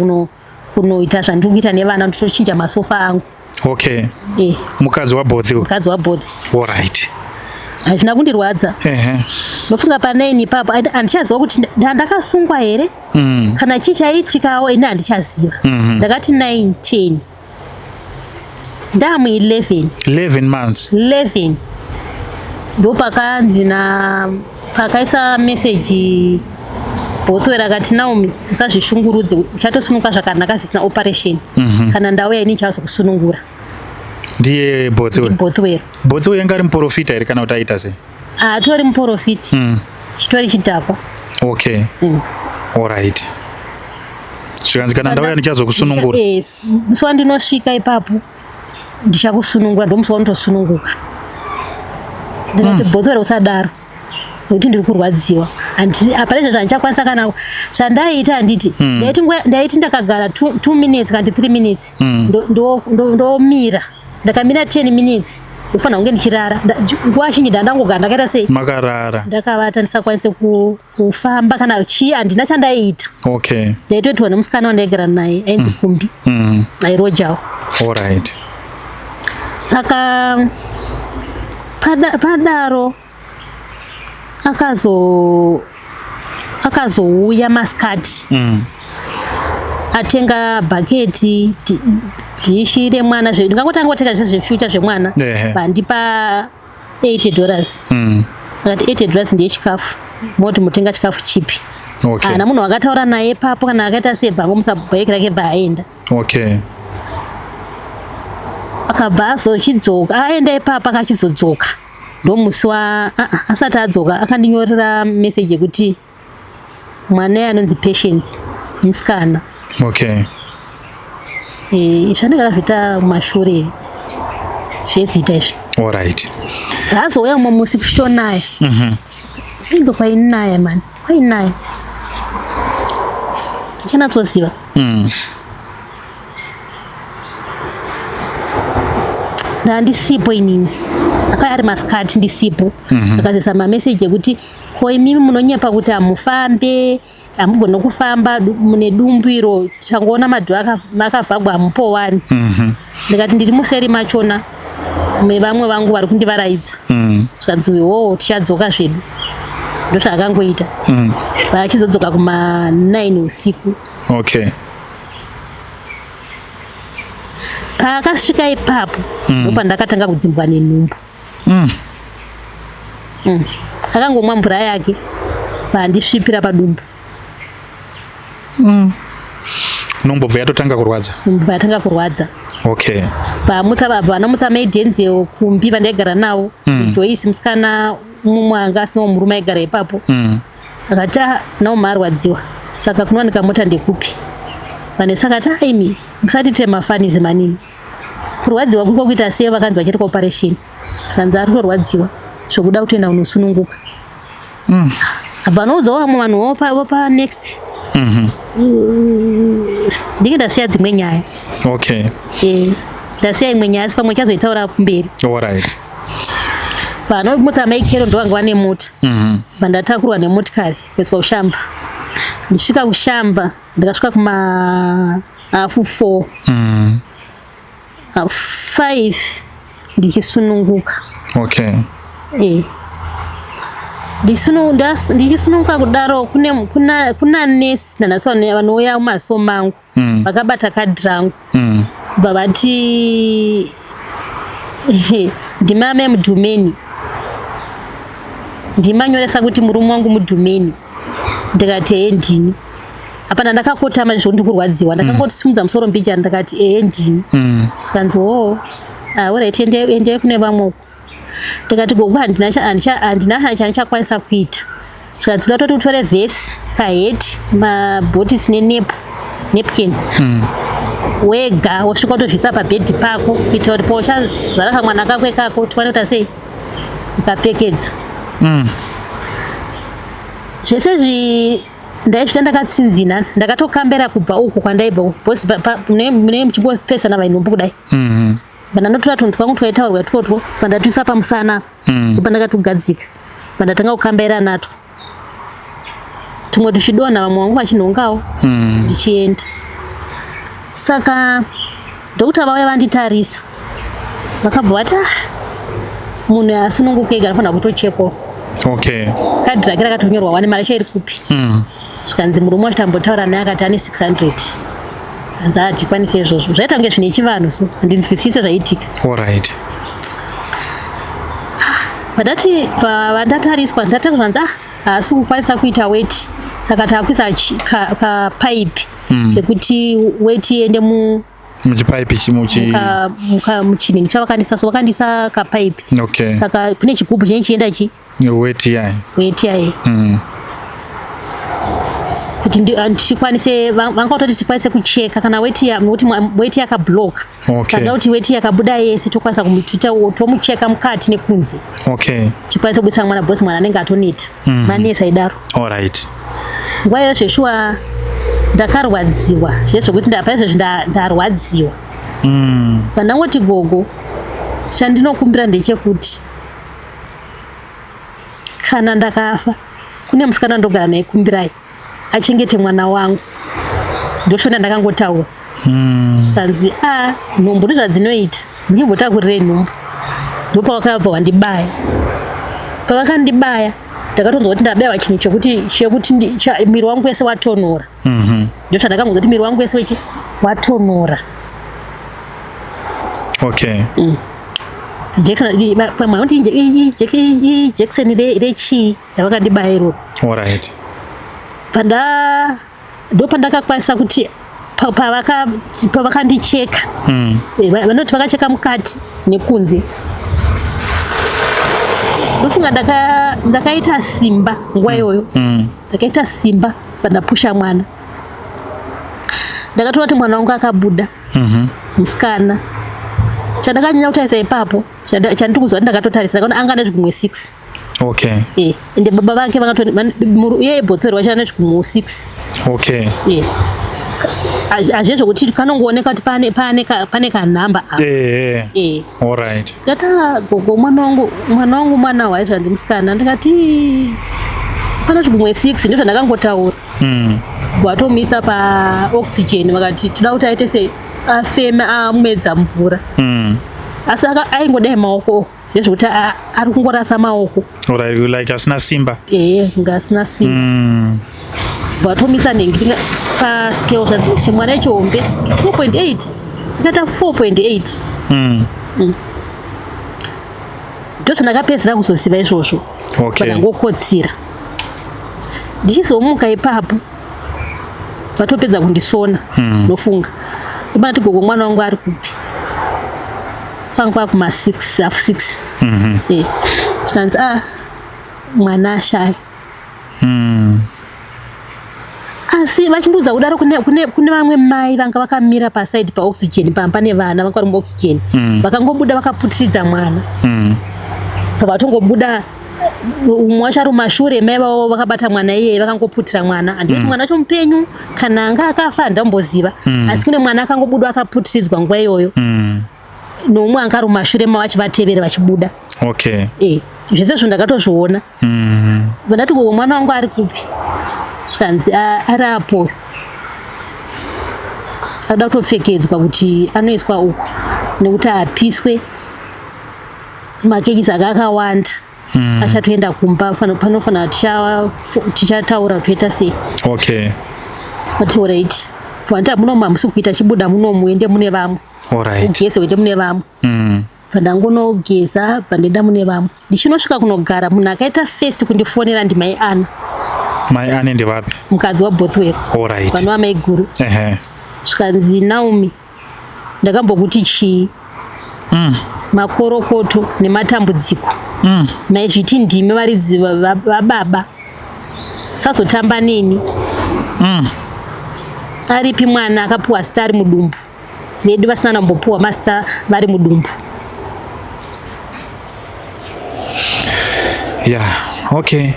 kunoita zvandiri kuita nevana, ndotochinja masofa angu. Mukadzi waBoth? Mukadzi waBoth. Alright. Hazvina kundirwadza. Ndofunga pa9 ipapo handichaziva kuti ndakasungwa here kana chii chaiitikawo, ini handichaziva. Ndakati 9, 10, ndamu 11. 11 months. 11, ndopakanzi na pakaisa meseji Bothwell akati, "Naomi, usazvishungurudze, uchatosununguka zvakanaka zvisina operation. Kana ndauya ini ndichazokusunungura." Ndiye Bothwell? Bothwell. Bothwell yanga ari muprofita here kana kuti aita sei? Atori muprofiti, chitori chidhakwa. Alright, zvikanzi kana ndauya ndichazokusunungura. Eh, musi wandinosvika ipapo ndichakusunungura, ndomusi waunotosununguka. Ndikati, "Bothwell, usadaro, nekuti ndiri kurwadziwa. Hapana izvo zvandichakwanisa kana zvandaiita." Handiti ndaiti ndakagara 2 minutes kana 3 minutes, ndomira. Ndakamira 10 minutes, ndofanira kunge ndichirara. Nguva zhinji ndandangogara ndakaita sei? Makarara. Ndakavata, ndisakwanise kufamba kana chii, handina chandaiita. Ndaitoitwa nemusikana wandaigara naye ainzi Kumbi, airojawo. Saka padaro akazouya masikati, atenga bhaketi, dhishi remwana, ndingangotanga kutenga zvese zvefuture zvemwana. Vandipa $80. Akati $80 ndeyechikafu, moti mutenga chikafu chipi? Haana munhu wakataura naye papo kana akaita sebhango musabhaiki rake, bva aenda. Akabva azochidzoka, aenda ipapo, akachizodzoka ndomusi wa asati adzoka akandinyorera meseji yekuti mwana iye anonzi Patience, musikana. Eh, zvanenge akazviita mumashure zvezita izvi. Azouya umwe musi kuchitonaya. Inge kwainaya mani, kwainaya, ndichanatsoziva. Ndandisipo inini, akauya ari masikati ndisipo. Akazisa mameseji ekuti, "Ko imimi munonyepa kuti hamufambe, hamugoni kufamba, mune dumbu iro, tangoona madhu akavhagwa, hamupo wani." Ndikati ndiri museri machona mevamwe vangu vari kundivaraidza. Zvikanzi, "Iwowo tichadzoka zvedu." Ndozvaakangoita. Vachizodzoka kuma9 usiku. Paakasvika ipapo ndopandakatanga kudzimbwa nenhumbu. Akangomwa mvura yake, pandisvipira padumbu. Nhumbu bva yatotanga kurwadza? Nhumbu yatanga kurwadza. Vamutsa baba, vanomutsa maidenzel kumbi vandaigara navo. Joyce, musikana mumwe anga asinawo murume aigara ipapo. Akati, "Ah, naoma arwadziwa, saka kunowanika mota ndekupi?" Vanhu saka ati, "Aimi musatiite mafanizi manini, kurwadziwa kuko kuita sei?" Vakanzi vachiitwa operation, kanzi ari kutorwadziwa zvokuda kutoenda kunosununguka. Abva anoudzawo vamwe vanhu vopa next. Ndinge ndasiya dzimwe nyaya. Okay. Ndasiya imwe nyaya, asi pamwe chazoitaura kumberi. Alright. Vanomutsa maikero ndovanga vane mota. Vandatakurwa nemotikari kuiswa kuShamva. Ndisvika kuShamva, ndakasvika kuma 4:30. 5:30 ndichisununguka. Ndichisununguka kudaro, kuna nesi nanhasi vanouya mumaso mangu, vakabata kadhi rangu, bva vati, "Ndimame Mudhumeni, ndimanyoresa kuti murume wangu Mudhumeni." Ndikati, "Ehe, ndini." Hapana, ndakakotama izvo ndikurwadziwa. Ndakangosimudza musoro mbijana, ndakati, "Ehe, ndini." Zvikanzi, "Oo, alright, ende kune vamwe uko." Ndikati, "Gogo, handina handina chandichakwanisa kuita." Zvikanzi, "Toda toti utore vhesi, kaheti, mabhotisi nenapkin wega, wosvika utozviisa pabhedhi pako kuitira kuti pauchazvara kamwana kako ikako tiwane kuita sei, ukapfekedza." Zvese izvi ndaizvita ndakatsinzina, ndakatokambera kubva uku kwandaibva because mune muchingopesana vainhumbu kudai. Pandandotora tunhu twangu twaitaurwa itwotwo, pandatuisa pamusana, pandakatugadzika, pandatanga kukambaira natwo, tumwe tuchidonha, vamwe vangu vachinhongawo, ndichienda. Saka doctor vauya vanditarisa, vakabva vati, "Ah, munhu asununguka ega anofanira kutochekwawo." Kadhi rake rakatonyorwa wani, mari yacho iri kupi? Zvikanzi, murume wacho tambotaura naye, akati ane 600. Hanzi hatikwanisi izvozvo. Zvaita kunge zvine chivanhu, so handinzwisise zvaitika. Vandati vandatariswa, ndatariswa, vanzi, "Ah, haasi kukwanisa kuita weti, saka taakuisa kapaipi kekuti weti iende mu Muchipaipi chimuchi. Muchinhingi chavakandisa." So vakandisa kapaipi. Saka kune chigubhu chinenge chienda chi Weti yayi. Weti yayi. Kuti tikwanise, vanga kutoti tikwanise kucheka kana weti ya, nokuti weti yakabloka. Saka kuti weti yakabuda yese, tokwanisa tomucheka mukati nekunze, tikwanise kubudisa mwana, because mwana anenge atoneta. Manesi aidaro. Nguva iyoyo zveshuwa ndakarwadziwa zve zvokuti paizvezvi ndarwadziwa. Pandangoti, "Gogo, chandinokumbira ndechekuti kana ndakafa, kune musikana ndogara naye, kumbirai achengete mwana wangu." Ndoshona ndakangotaura. Zvikanzi, "A, nhumbu ndozvadzinoita, ndimbotakurirei nhumbu." Ndopavakabva wandibaya. Pavakandibaya, ndakatonzwa kuti ndabayiwa chinhu chekuti mwiri wangu wese watonhora. Ndozvandakangonzwa kuti mwiri wangu wese wechi watonhora. Pamwe vanoti ijekiseni rechii yavakandibaya iroro. Panda ndopandakakwanisa kuti pavakandicheka, vanoti vakacheka mukati nekunze. Ndofunga ndakaita simba nguva iyoyo. Ndakaita simba pandapusha mwana, ndakatoona kuti mwana wangu akabuda, musikana. Chandakanyanya kutarisa ipapo, chandiri kuziva kuti ndakatotarisa, ndakaona anga nezvigumwe 6. Ende baba vake iye bhotsori wacho ane zvigumwe 6. Hazviye zvokuti kanongooneka kuti pane kanhamba apa. Ndikati, "Ah, gogo, mwana wangu, mwana wangu, mwana wai?" Zvanzi, "Musikana." Ndikati, "Ii, pana zvigumwe 6." Ndizvo zvandakangotaura. Vatomisa paoxygen, vakati toda kuti aite sei, afeme, amwedza mvura. Asi aingodai maoko ndezvekuti ari kungorasa maoko. Alright, like asina simba. Ee, kunge asina simba. Vatomisa nhengi pascale, zvanzi chimwana ichihombe 4.8, ndikata 4.8. Ndozvandakapedzisira kuzoziva izvozvo. Vandangokotsira, ndichizomuka ipapo vatopedza kundisona. Nofunga ibati, "Gogo, mwana wangu ari kupi?" Kwanga kwakuma 6, half 6. Zvikanzi, "A, mwana ashaya." Asi vachindiudza kudaro, kune vamwe mai vanga vakamira pasaidi paoxygen, pamba pane vana vanga vari muoxygen. Vakangobuda vakaputiridza mwana. Bva vatongobuda Umwe wacho ari mumashure, mai vavo vakabata mwana iyeye, vakangoputira mwana. Handiti mwana wacho mupenyu kana anga akafa handamboziva, asi kune mwana akangobuda akaputiridzwa nguva iyoyo noumwe anga ari mumashure mavo achivatevera vachibuda. E, zvese zvo ndakatozviona. Ndati, "Gogo, mwana wangu ari kupi?" Zvikanzi, "Ari apo, ada kutopfekedzwa kuti anoiswa uku nekuti apiswe, makekisi aka akawanda, achatoenda kumba. Panofanira tichataura toita sei." Ati, "Alright." Vanti, "Munomu hamusi kuita, chibuda munomu uende mune vamwe, ugeze uende mune vamwe." Pandangonogeza, pandaenda mune vamwe, ndichinosvika kunogara, munhu akaita first kundifonera ndimai Ana. Mai ane ndevapi? Mukadzi waBothwell, vanova mai guru. Zvikanzi, "Naomi, ndakambokuti chii? Makorokoto nematambudziko. Maizviti ndimi varidzi vababa, sazotamba neni. Aripi mwana akapiwa zita ari mudumbu? Vedu vasina nambopiwa mazita vari mudumbu." Yeah, okay.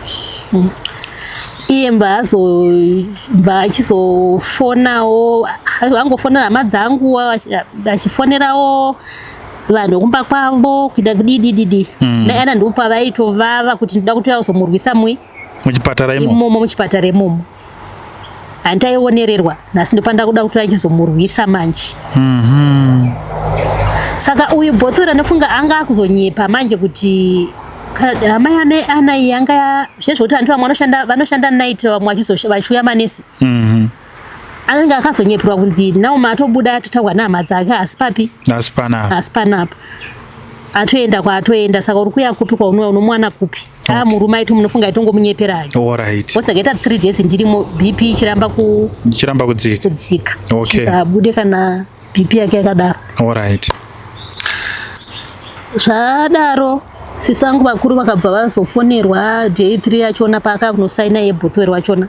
Iye mbva achizofonawo, angofonera hama dzangu, achifonerawo vanhu vekumba kwavo, kuita kudidididi. Naana ndipo pavaitovava kuti ndoda kuti vazomurwisa mui Muchipatara imomo? Imomo muchipatara imomo. Handaionererwa, nhasi ndopanda kuda kuti achizomurwisa manje. Saka uyu Bothwell anofunga anga akuzonyepa manje kuti hama yame ana iyi yanga zvezvokuti vantu vamwe vanoshanda night, vamwe vachiuya manesi. Anenge akazonyeperwa kunzi Naomi atobuda, atotaurwa nehama dzake, asi papi? Asi panapa. Asi panapa atoenda kwaatoenda. Saka uri kuya kupi kwaunouya, unomuwana kupi? A, murume aiti munofunga aitongomunyeperai. Ndakaita 3 days ndirimo, BP ichiramba Ichiramba kudzika. Kudzika. Abude kana BP yake yakadaro. Zvadaro, sisi vangu vakuru vakabva vazofonerwa day 3 yachona paaka kunosaina yeBothwell wachona.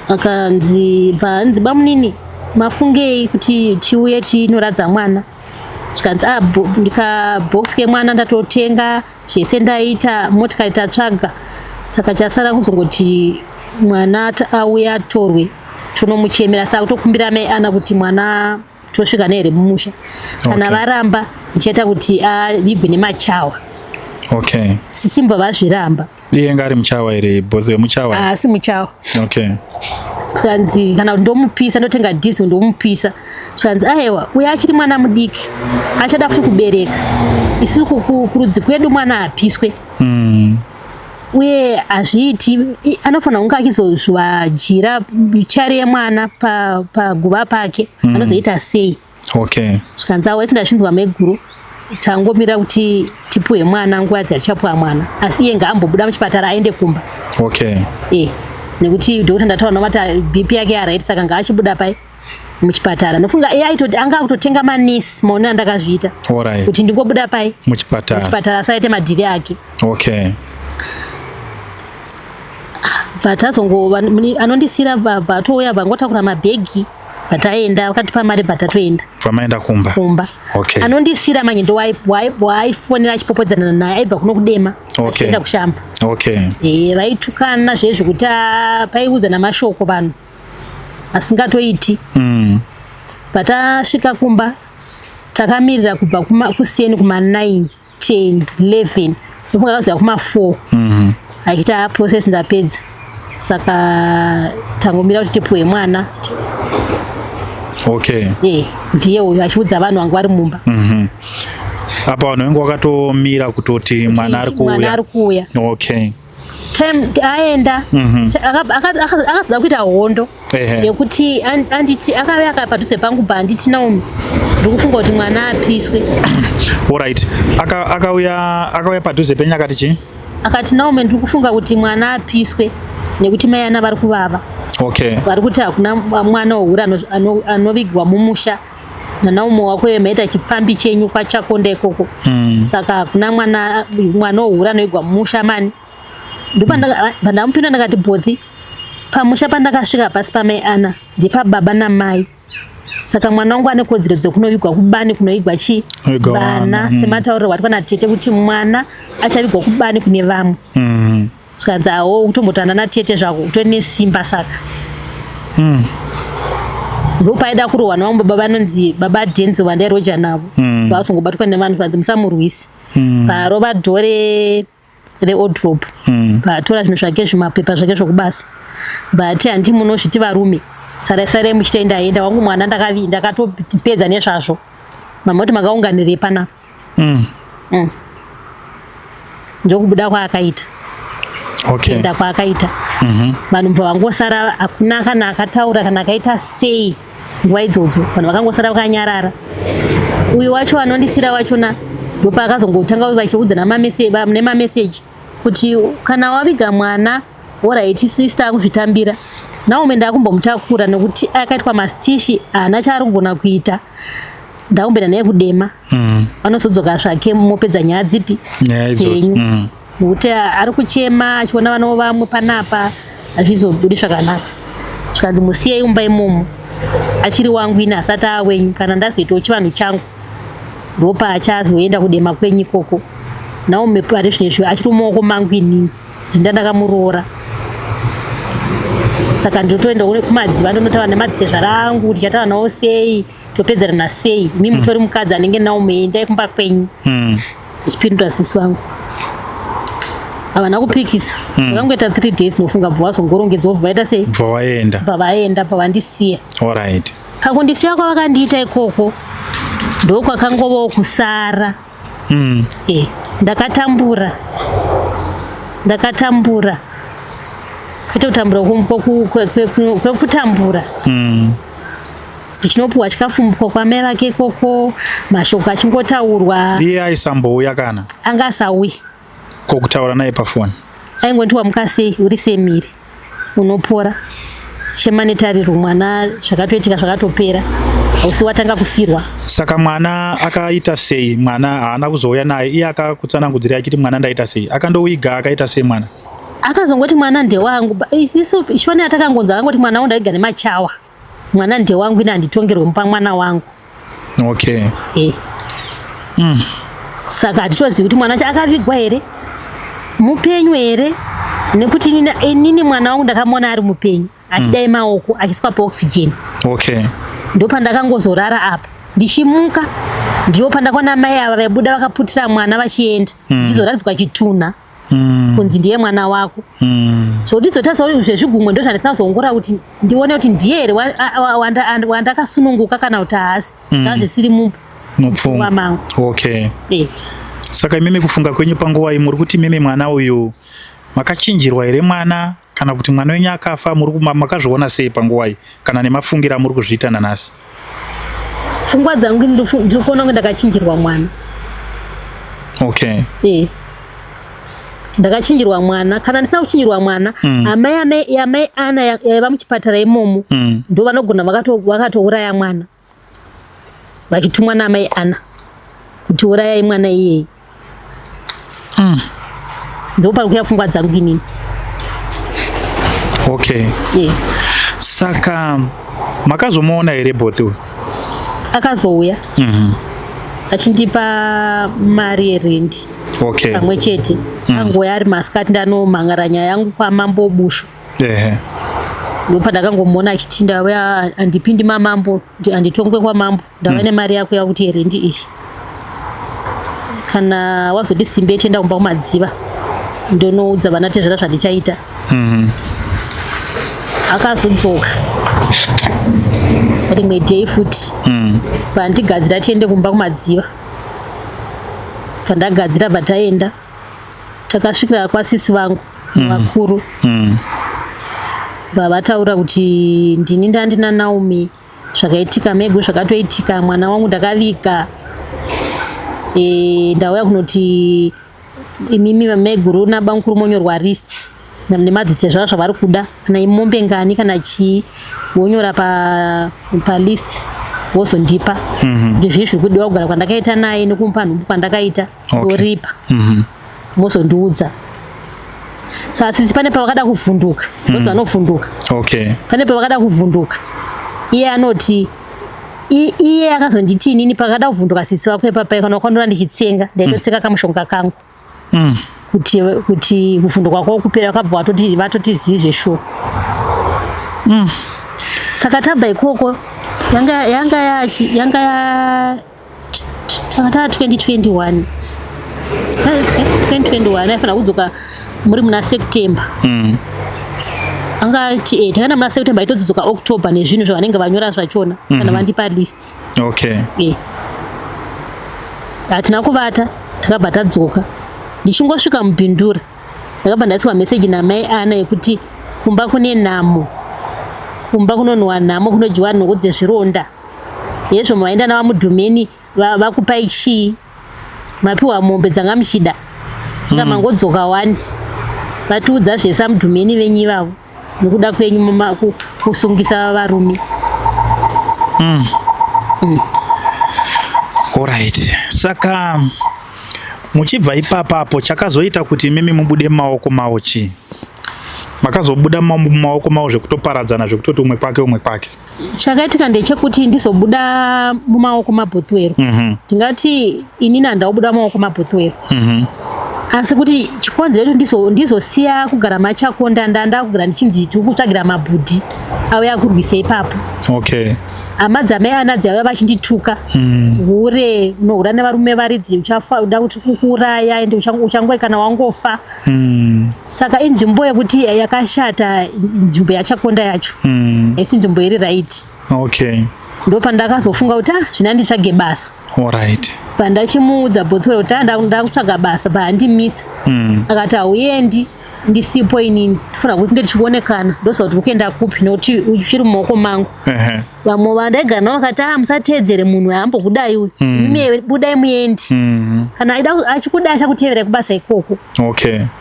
Akanzi, bvanzi, "Bamunini, mafungei kuti tiuye tinoradza mwana?" Zvikanzi, "Ah, ndikabhokisi kemwana ndatotenga, zvese ndaita, motikari tatsvaga, saka chasara kuzongoti mwana auye atorwe tonomuchemera. Saka kutokumbira mai Ana kuti mwana tosvika naye here mumusha? Kana varamba, ndichaita kuti avigwe nemachawa." Sisimbva vazviramba. Iye nga ari muchawa here? Bozi wemuchawa? Haasi muchawa. Zvikanzi, "Kana kuti ndomupisa, ndotenga diesel ndomupisa." Zvikanzi, "Aiwa, uyo achiri mwana mudiki, achada futi kubereka. Isusu kurudzi kwedu mwana hapiswe, uye hazviiti. Anofanira kunge achizozviva jira chari yemwana paguva pake. Anozoita sei?" Zvikanzi, "Awa, tindazvinzwa meguru, tangomira kuti tipuwe mwana nguva dzatichapuwa mwana, asi iye ngaambobuda muchipatara aende kumba." E, nekuti dhokota ndataura nomati BP yake yaright, saka ngaachibuda pai muchipatara. Nofunga iye aitoti anga akutotenga manesi, maonero andakazviita, kuti ndingobuda pai? Muchipatara. Muchipatara, asaite madhiri ake. Bva tazongo anondisira, bva atouya, bva ngotakura mabhegi, bva taenda, vakatipa mari, bva tatoenda. Vamaenda kumba. Kumba. Anondisira manje ndo waaifonera achipopodzana naye, aibva kuno kuDema achienda kuShamva. E, vaitukana zvezvo kuti paiudza namashoko vanhu asingatoiti. Patasvika kumba, takamirira kubva kuseni kuma 9, 10, 11, ndofunga akazoya kuma 4 achiita process, "Ndapedza, saka tangomira kuti tipuwe mwana." E, ndiye uyu achiudza vanhu vanga vari mumba. Apa vanhu vange vakatomira kutoti mwana ari Mwana kuuya. ari kuuya. Time aenda, akazoda kuita hondo yekuti anditi akauya padhuze pangu, bva anditi, "Naomi, ndiri kufunga kuti mwana apiswe." Alright. Akauya padhuze penyu akati chii? Akati, "Naomi, ndiri kufunga kuti mwana apiswe nekuti mai ana vari kuvava. Vari kuti hakuna mwana wohura anovigwa mumusha. NaNaomi wako maita chipfambi chenyu kwaChakonda ikoko. Saka hakuna mwana wohura anovigwa mumusha mani." Ndopandamupinda ndakati, "Bothi, pamusha pandakasvika pasi pamai Ana ndepababa namai. Saka mwana wangu ane kodzero dzekunovigwa kubani kunoigwa chii vana mm. Sematauriro watwa natete kuti mwana achavigwa kubani kune vamwe mm. Zvikanzi awo kutombotanda natete zvako utori nesimba saka mm. Ndopaida kurohwa nevamwe baba vanonzi baba Denzo vandairoja navo mm. Vazongobatwa nevanhu vanzi musamurwisi mm. Varova dhore reodrop mm. Vatora zvinhu zvake zvimapepa zvake zvokubasa but handi munozviti varume sarai sarai muchitoenda enda wangu mwana ndakatopedza nezvazvo mama kuti makaunganirei panapa mm. Mm. Ndokubuda kwaakaita okay. Kuenda kwaakaita mm-hmm. Vanhu bva vangosara hakuna kana akataura kana akaita sei nguva idzodzo vanhu vakangosara vakanyarara uyu wacho anondisira wachona ndopaakazongotanga vachiudzana nemameseji kuti kana waviga mwana orit sister akuzvitambira Naomi ndakumbomutakura nekuti akaitwa mastishi haana chaari kugona kuita ndakumbenda naye kudema mm. Vanozodzoka zvake mopedza nyaya dzipi dzenyu mm. Nekuti ari kuchema achiona vana vamwe panapa hazvizobudi zvakanaka zvikanzi musiyei umba imomo achiri wangu ini asati awenyu kana ndazoitawo chivanhu changu ndopa achazoenda kudema kwenyu ikoko Naomi pari zvinezvi achiri mumaoko mangu inini ndinda ndakamuroora saka ndinotoenda kumadziva ndonotaura nemadzitezvara angu ndichataura nawo sei topedzerana sei imi mm. Mutori mukadzi anenge Naomi endai kumba kwenyu mm. Ndichipindura sisi vangu havana kupikisa mm. Vakangoita 3 days nofunga bva vazongorongedza vobva vaita sei bva vaenda bva vaenda bva vandisiya alright pakundisiya kwavakandiita ikoko ndokwakangovawo kusara mm. E, ndakatambura ndakatambura kwete kutambura kwekutambura mm. Ndichinopuwa chikafu kwamai vake ikoko mashoko achingotaurwa iye aisambouya kana anga asauyi ko kutaura naye pafoni aingondiwa muka sei uri semiri unopora chema netariro mwana zvakatoitika zvakatopera hausi watanga kufirwa saka mwana akaita sei mwana haana kuzouya naye iye akakutsanangudzirai achiti mwana ndaita sei akandowiga akaita sei mwana akazongoti mwana ndewangu isisu shona yatakangonzwa akangoti mwana wangu ndaiga nemachawa mwana ndewangu ini handitongerwe mupa mwana wangu okay eh. mm. Saka hatitozivi kuti mwana wacho akavigwa here mupenyu here nekuti inini mwana wangu ndakamuona ari mupenyu achidai mm. maoko achiswa paoxygen okay ndopandakangozorara apa ndichimuka ndipo pandakaona mai ava vaibuda vakaputira mwana vachienda ndizoratidzwa mm. chitunha mm. kunzi ndiye mwana wako mm. So ndizotarisa kuti zvezvigumwe ndo zvandisinazoongorora kuti ndione kuti ndiye here wandakasununguka kana kuti haasi mm. Zvazvisiri mupfungwa mangu okay e. Saka imimi kufunga kwenyu panguva iyi muri kuti mimi mwana uyu makachinjirwa here mwana kana kuti mwana wenyu akafa muri makazviona sei panguva iyi kana nemafungira amuri kuzviita nanhasi pfungwa dzangu ndiri kuona kunge ndakachinjirwa mwana okay e. Ndakachinjirwa mwana kana ndisina kuchinjirwa mwana mm. Amai amai amai ana yaiva muchipatara imomo mm. Ndo vanogona vakatouraya mwana vachitumwa naamai ana kuti urayai mwana iyeyi mm. Ndo pari kuya pfungwa dzangu inini okay yeah. Saka makazomuona here both uyu akazouya mm -hmm. Achindipa mari yerendi okay. Pamwe chete mm. Angouya ari masikati ndanomhangara nyaya yangu kwamambo Bushu ehe ndopandakangomuona achiti ndauya handipindi mamambo handitongwe kwamambo ndava mm. nemari yako yakuti yerendi iyi kana wazoti simbe toenda kumba kumadziva ndonoudza vana tezvara zvandichaita mm -hmm. Akazodzoka rimwe day futi mm. Vandigadzira tiende kumba kumadziva pandagadzira bva taenda takasvikira kwasisi vangu vakuru mm. Bva vataura kuti ndini ndandina Naomi zvakaitika megu zvakatoitika mwana wangu ndakaviga e, ndauya kunoti imimi meguru nabamukuru monyorwa list nemadzitezvara zvavari kuda kana imombe ngani kana chii wonyora pa, pa list wozondipa mm -hmm. Zvii zviri kudiwa kugara kwandakaita naye nekumupa nhumbu kwandakaita ndoripa okay. mm -hmm. Mozondiudza saka sisi pane pavakada kuvhunduka mm. Vanovhunduka okay. Pane pavakada kuvhunduka iye anoti Iye akazonditi inini pakada kuvhunduka sisi vako ipapai kana wakandona ndichitsenga, ndaitotsenga kamushonga kangu. Kuti kuvhunduka kwako kupera, vakabva vatoti zii zveshuwa. Saka tabva ikoko yanga yanga yachi yanga ya tanga taa 2021. 2021 aifanira kudzoka muri muna September. Angati takaenda muna September, aitodzoka October nezvinhu zvavanenge vanyora zvachona kana vandipa list. Hatina kuvata, takabva tadzoka. Ndichingosvika mubhindura, ndakabva ndaiswa meseji namai Ana yekuti kumba kune nhamo, kumba kunonhuwa nhamo, kunodyiwa nhoko dzezvironda. Hezvo maenda navamudhumeni, vakupai chii? Mapiwa mombe dzanga muchida, inga mangodzoka wani. Vatiudza zvese amudhumeni venyu ivavo nokuda kwenyu kusungisa varume. Alright, saka muchibva ipapapo, chakazoita kuti imimi mubude mumaoko mavo chii? Makazobuda mumaoko mavo zvekutoparadzana, zvekutoti umwe kwake, umwe kwake? Chakaitika ndechekuti ndizobuda mumaoko maBothwell. Ndingati inini handaubuda mumaoko maBothwell, asi kuti chikonzero ndizosiya kugara maChakonda, ndanda kugara ndichinzi tiri kutsvagira mabhudhi auya kurwisa ipapo. Hama dzamai Ana dzaiva vachindituka, hure, unohura nevarume varidzi, uchafa, uda kuti kukuuraya, ende uchangori kana wangofa. Saka inzvimbo yekuti yakashata, nzvimbo yaChakonda yacho, haisi nzvimbo iri right. Ndopandakazofunga kuti, ah, zvina nditsvage basa. Pandachimuudza Bothwell kuti, ah, ndakutsvaga basa, pahandimisa, akati hauendi ndisipo inini, ndifuna kuti ndichionekana, ndoziva kuti uri kuenda kupi nokuti uchiri mumaoko mangu. Vamwe vandaigara navo vakati, ah, musateedzere munhu haambokudai uyu. Imi budai muendi. Kana achikuda achakuteverai kubasa ikoko.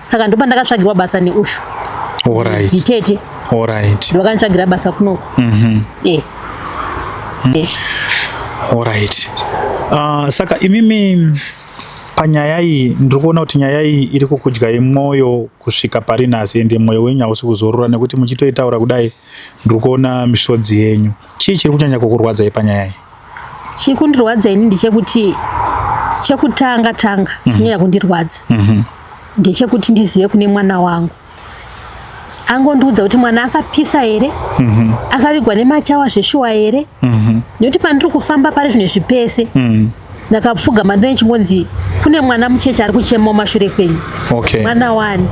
Saka ndopandakatsvagirwa basa neushu nditete. Ndovakanditsvagira basa kunoko. Alright. Saka imimi panyaya iyi, ndiri kuona kuti nyaya iyi iri kukudyai mwoyo kusvika pari nhasi, ende mwoyo wenyu hausi kuzorora nekuti muchitoitaura kudai ndiri kuona misodzi yenyu. Chii chiri kunyanya kukurwadzai panyaya iyi? Chikundirwadza ini ndechekuti, chekutanga tanga chinyanya kundirwadza ndechekuti ndizive kune mwana wangu. Angondiudza kuti mwana akapisa here, akavigwa nemachawa zveshuwa here, nekuti pandiri kufamba pari zvino zvipese, ndakapfugama ndinechingonzi kune mwana mucheche ari kuchema mumashure kwenyu. Mwana wani?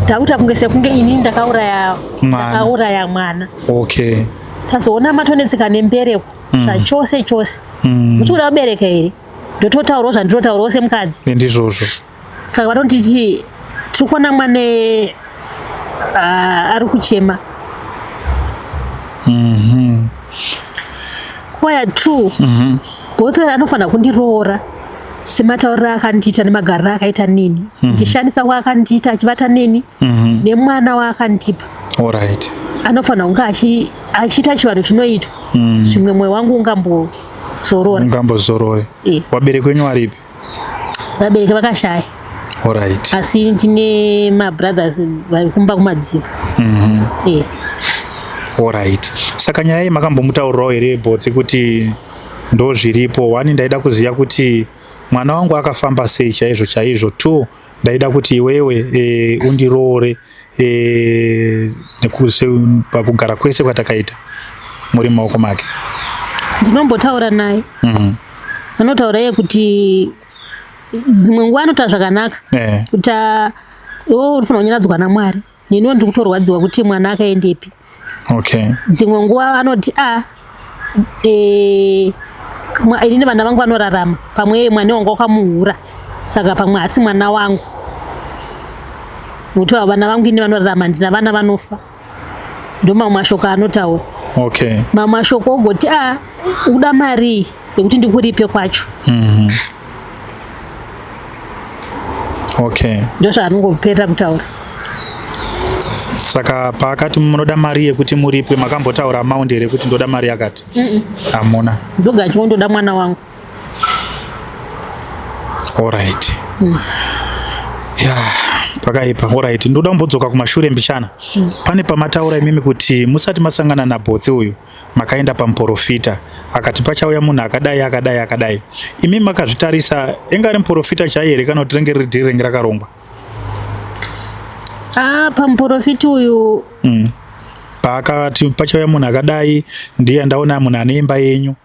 Takuita kunge sekunge ini ndakauraya Mwana. Ndakauraya mwana. Tazoona matonetseka nembereko zvachose chose. Muchikuda kubereka here? Ndototaurawo zvandinotaurawo semukadzi. Ndizvozvo. Saka vanotiti tiri kuona mwana ari kuchema. Koya two, Bothwell anofanira kundiroora sematauriro akandiita nemagariro akaita neni, ndichishandisa kwaakandiita achivata neni nemwana waakandipa. Anofanira kunge achiita chivanhu chinoitwa. Zvimwe mwoyo wangu ungambozorora. Ungambozorore. Wabereki wenyu waripi? Vabereki vakashaya, asi ndine mabrothers vari kumba kumadziva. Alright. Saka nyaya iyi makambomutaurirawo here Botsi kuti ndo zviripo? One, ndaida kuziva kuti mwana wangu akafamba sei chaizvo chaizvo. Two, ndaida kuti iwewe undiroore pakugara kwese kwatakaita muri mumaoko make. Ndinombotaura naye. Anotaura iye kuti dzimwe nguva anotaura zvakanaka kuti, ah, iwe unofanira kunyaradzwa naMwari, neniwo ndiri kutorwadziwa kuti mwana akaendepi. Dzimwe nguva anoti, a inini vana vangu vanorarama, pamwe mwana wangu wakamuhura, saka pamwe hasi mwana wangu, nokuti vana vangu ini vanorarama, ndina vana vanofa. Ndo mamwe mashoko anotaura. Mamwe mashoko ogoti, a, ukuda mari yekuti ndikuripe kwacho. Ndo zvaanongoperera kutaura. Saka paakati munoda mari yekuti muripwe, makambotaura amount here kuti ndoda mari yakati? Hamuna? Ndoga chingondoda mwana wangu. Alright. Yeah. Pakaipa. Alright, ndoda kumbodzoka kumashure mbichana. Pane pamataura imimi kuti musati masangana naBothi uyu makaenda pamuporofita akati pachauya munhu akadai akadai akadai. Imimi makazvitarisa enga ari muporofita chaiye here kana kuti renge riri dhiri renge rakarongwa? Ah, pamuporofiti uyu Paakati pachauya munhu akadai ndiye andaona munhu ane imba yenyu.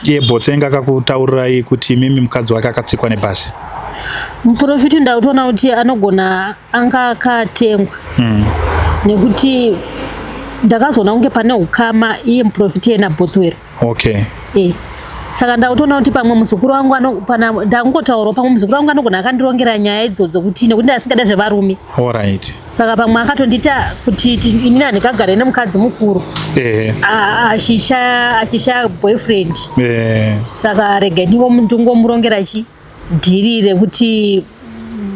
Iye Botsenga akakutaurirai kuti imimi mukadzi wake akatsikwa nebhazi. Muprofiti ndakutoona kuti anogona anga akatengwa nekuti ndakazoona kunge pane ukama iye muprofiti iye naBothwell. Okay. Eh. Saka ndakutoona kuti pamwe muzukuru wangu pana ndakungotaurawo pamwe muzukuru wangu anogona akandirongera nyaya idzodzo kuti nekuti ndasingada zvevarume. Alright. Saka pamwe akatondita kuti inini handikagare nemukadzi mukuru. Ehe. Achishaya boyfriend. Eh. Saka rega ndingomurongera chi dhiri rekuti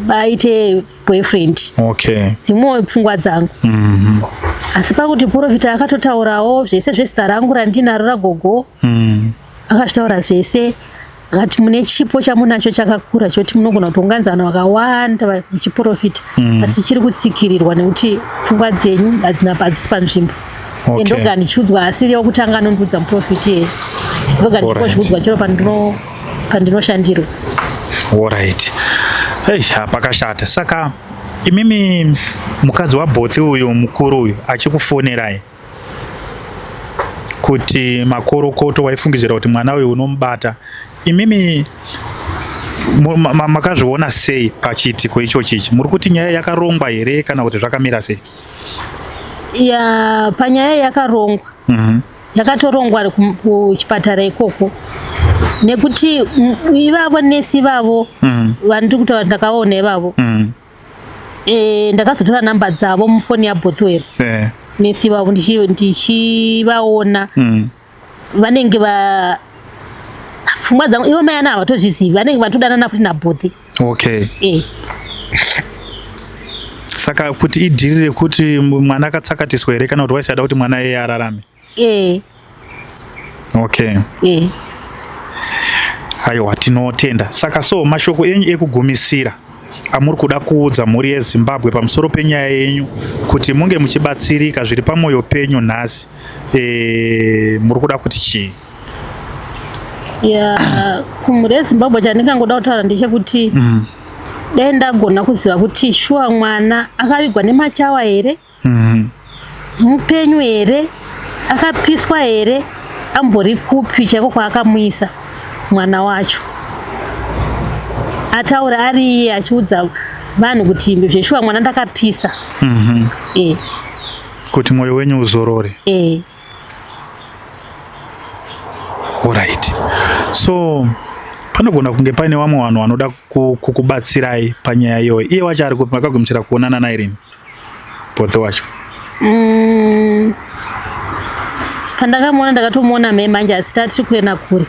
aite boyfriend. Okay. Dzimwewo pfungwa dzangu. Asi pakuti profita akatotaurawo zvese zvezita rangu randinaro ragogo. Akazvitaura zvese akati mune chipo chamunacho chakakura chekuti munogona kutounganidza vanhu vakawanda muchiprofita. Asi chiri kutsikirirwa nekuti pfungwa dzenyu hadzisi panzvimbo. Okay. Ndoga ndichiudzwa asiri wekutanga anondiudza muprofiti here. Ndoga ndichingozviudzwa chero pandinoshandirwa. Alright. Hey, pakashata. Saka imimi mukadzi waBothi uyu mukuru uyu achikufonerai kuti makorokoto waifungidzira kuti mwana uyu unomubata, imimi makazviona sei pachiitiko ichochi ichi? Muri kuti nyaya yakarongwa here kana kuti zvakamira sei? Ya, panyaya yakarongwa. Yakatorongwa kuchipatara ikoko nekuti ivavo nesi ivavo vandiri kutaura ndakaona ivavo. Ndakazotora namba dzavo mufoni yaBothwell. Nesi ivavo ndichivaona. Vanenge va pfungwa dzangu ivo mai ana havatozvizivi, vanenge vatodanana futi naBothi. Okay. Saka kuti idhiri rekuti mwana akatsakatiswa here kana kuti waisada kuti mwana iye ararame? Okay. Aiwa, tinotenda. Saka so mashoko enyu ekugumisira amuri kuda kuudza mhuri yeZimbabwe pamusoro penyaya yenyu kuti munge muchibatsirika zviri pamwoyo penyu nhasi, muri kuda kuti chii? Ya, kumhuri yeZimbabwe chandingangoda kutaura ndechekuti dai ndagona kuziva kuti shuwa mwana akavigwa nemachawa here, mupenyu here, akapiswa here, ambori kupi chaiko kwaakamuisa mwana wacho. Ataura ari iye achiudza vanhu kuti zveshuwa mwana ndakapisa. Kuti mwoyo wenyu uzorore. Alright. So panogona kunge paine vamwe vanhu vanoda kukubatsirai panyaya iyoyo. Iye wacho ari kupi? Makagumisira kuonana naye rini? Bothi wacho. Pandakamuona ndakatomuona mai manje asi tati kure nakure.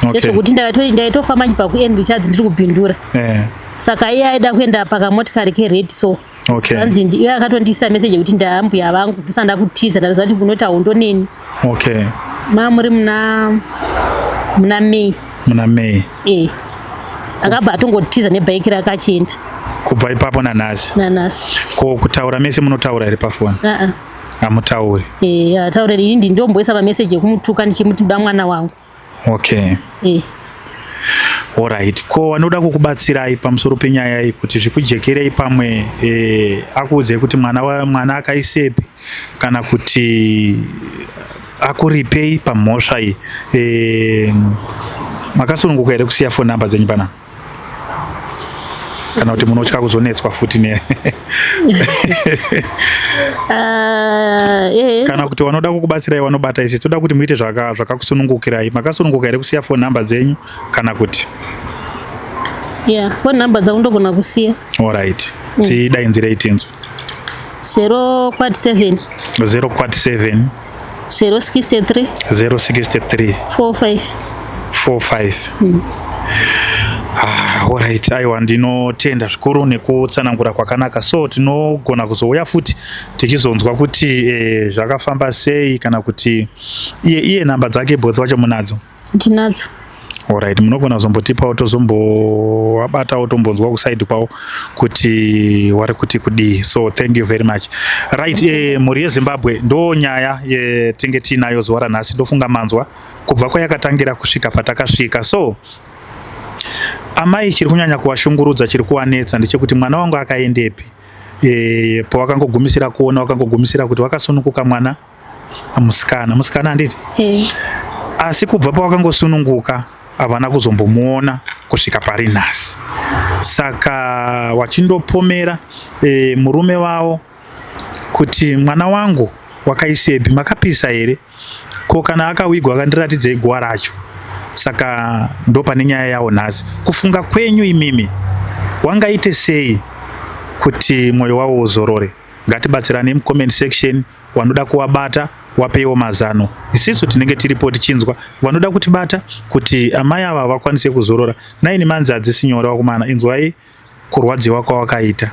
Ndezvekuti ndaitofamba ndichibva kuend Richards ndiri kubhindura. Saka iye aida kuenda pakamotikari kered so. Okay. Hanzi iye akatondiisa message yekuti ndaambuya vangu ndisanda kutiza, ndaziva kuti munoita hondo neni. Okay. Muri muna May. Muna May. Akabva atongotiza nebhaiki rake achienda. Kubva ipapo nanhasi? Nanhasi. Ko kutaura mese munotaura here pafoni? Hamutauri. Ataure ini ndomboisa mameseji ekumutuka ndichimuti ndoda mwana wangu. Okay. Alright. Ko vanoda kukubatsirai pamusoro penyaya iyi kuti zvikujekerei pamwe akuudzei kuti mwana akaisepi kana kuti akuripei pamhosva iyi. Makasununguka here kusiya phone number dzenyu panapa? Kana kuti munotya kuzonetswa futi ne Kana kuti vanoda kukubatsirai vanobata isi, toda kuti muite zvakakusunungukirai. Makasununguka here kusiya phone number dzenyu kana kuti? Yeah, phone number dzangu ndogona kusiya. Alright. Tidainzirei tinzwe. 047 047 063 063 45 45. Alright, aiwa ndinotenda zvikuru nekutsanangura kwakanaka. So tinogona kuzouya futi tichizonzwa kuti zvakafamba sei kana kuti iye namba dzake Bothi wacho munadzo? Ndinadzo. Alright, munogona kuzombotipawo tozombowabatawo tombonzwa kusaidi kwavo kuti wari kuti kudii. So thank you very much. Right, mhuri yeZimbabwe, ndo nyaya yetinge tiinayo zuva ranhasi. Ndofunga manzwa kubva kwayakatangira kusvika patakasvika. So amai, chiri kunyanya kuvashungurudza, chiri kuvanetsa ndechekuti mwana wangu akaendepi? Pawakangogumisira kuona, wakangogumisira kuti wakasununguka mwana musikana, musikana handiti? Eh. Asi kubva pawakangosununguka havana kuzombomuona kusvika pari nhasi. Saka wachindopomera murume wavo kuti mwana wangu wakaisepi, makapisa here? Ko kana akawigwa, akandiratidzei guva racho? Saka ndo pane nyaya yawo nhasi. Kufunga kwenyu imimi, wangaite sei kuti mwoyo wavo uzorore? Ngatibatsirane mucomment section. Wanoda kuwabata, wapeiwo mazano. Isisu tinenge tiripo tichinzwa vanoda kutibata kuti amai ava vakwanise kuzorora. 9 months hadzisi nyore wakumana. Inzwai kurwadziwa kwawakaita.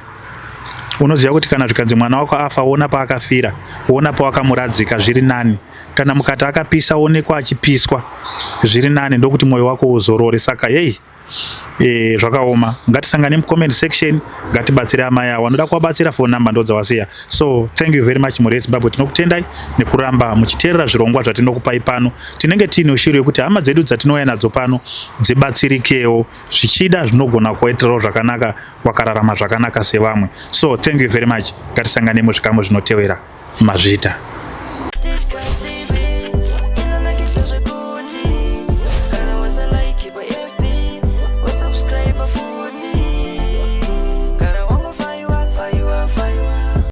Unoziva kuti kana zvikanzi mwana wako afa, ona paakafira, ona pawakamuradzika, zviri nani. Kana mukati akapisa, onekwa achipiswa, zviri nani, ndokuti mwoyo wako uzorore. Saka hei, zvakaoma. Ngatisangane mucomment section, ngatibatsire amai avo. Vanoda kuvabatsira, phone number ndodzawasiya. So thank you very much, mhuri yeZimbabwe. Tinokutendai nekuramba muchiteerera zvirongwa zvatinokupai pano. Tinenge tiine ushiri yekuti hama dzedu dzatinouya nadzo pano dzibatsirikewo. Zvichida zvinogona kuvaitirawo zvakanaka, wakararama zvakanaka sevamwe. So thank you very much. Ngatisangane muzvikamu zvinotevera. Mazvita. Tichkach.